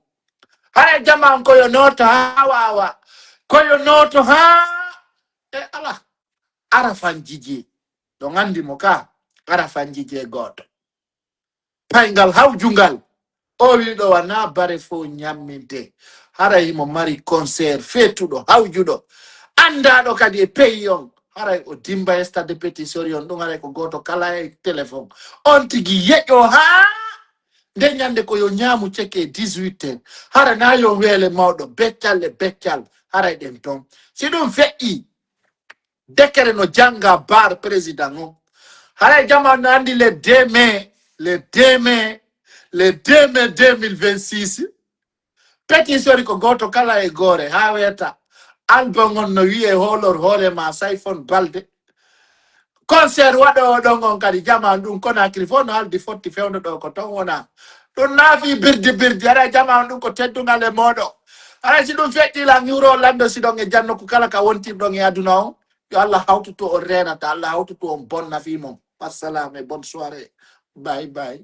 Hara jama on koyo nooto haa waawa koyo nooto haa e ala. Arafan jije ɗo nganndi mo ka arafan jije gooto. payngal hawjungal. O wi ɗo wana bare fof ñamminte. Haray himo mari concert feetuɗo, hawjuɗo. Anndaɗo kadi e pays on. Haray o dimba e stade Petit Sorion ɗum haray ko gooto kala e téléphone. On tigi yeƴo haa nde ñande ko yo ñaamu ceke dix-huit heures. Hara na yo weele mawɗo beccal e beccal. Haray ɗen ton. Si ɗum feƴƴi, décret no jannga bar président on. Haray jama no anndi le deux mai, le deux mai, le deux mai deux mille vingt-six. Petit Sori ko gooto kala e goore haa weeta. Album on no wi'e hoolor hoore ma Sayfon Balde. Concert waɗoowo ɗon on kadi jama ɗum Conakry fof no haldi fotti fewndo ɗo ko ton wona. Ɗum naafi birdi birdi, haray jama ɗum ko teddungal e mooɗo. Haray si ɗum feƴƴi lan hiwro lando si ɗon e janno ko kala ka wontirɗon e aduna on. Yo Allah hawtutu on reenata, Allah hawtutu on bonna fii mon. Wassalam et bonne soirée. Bye bye.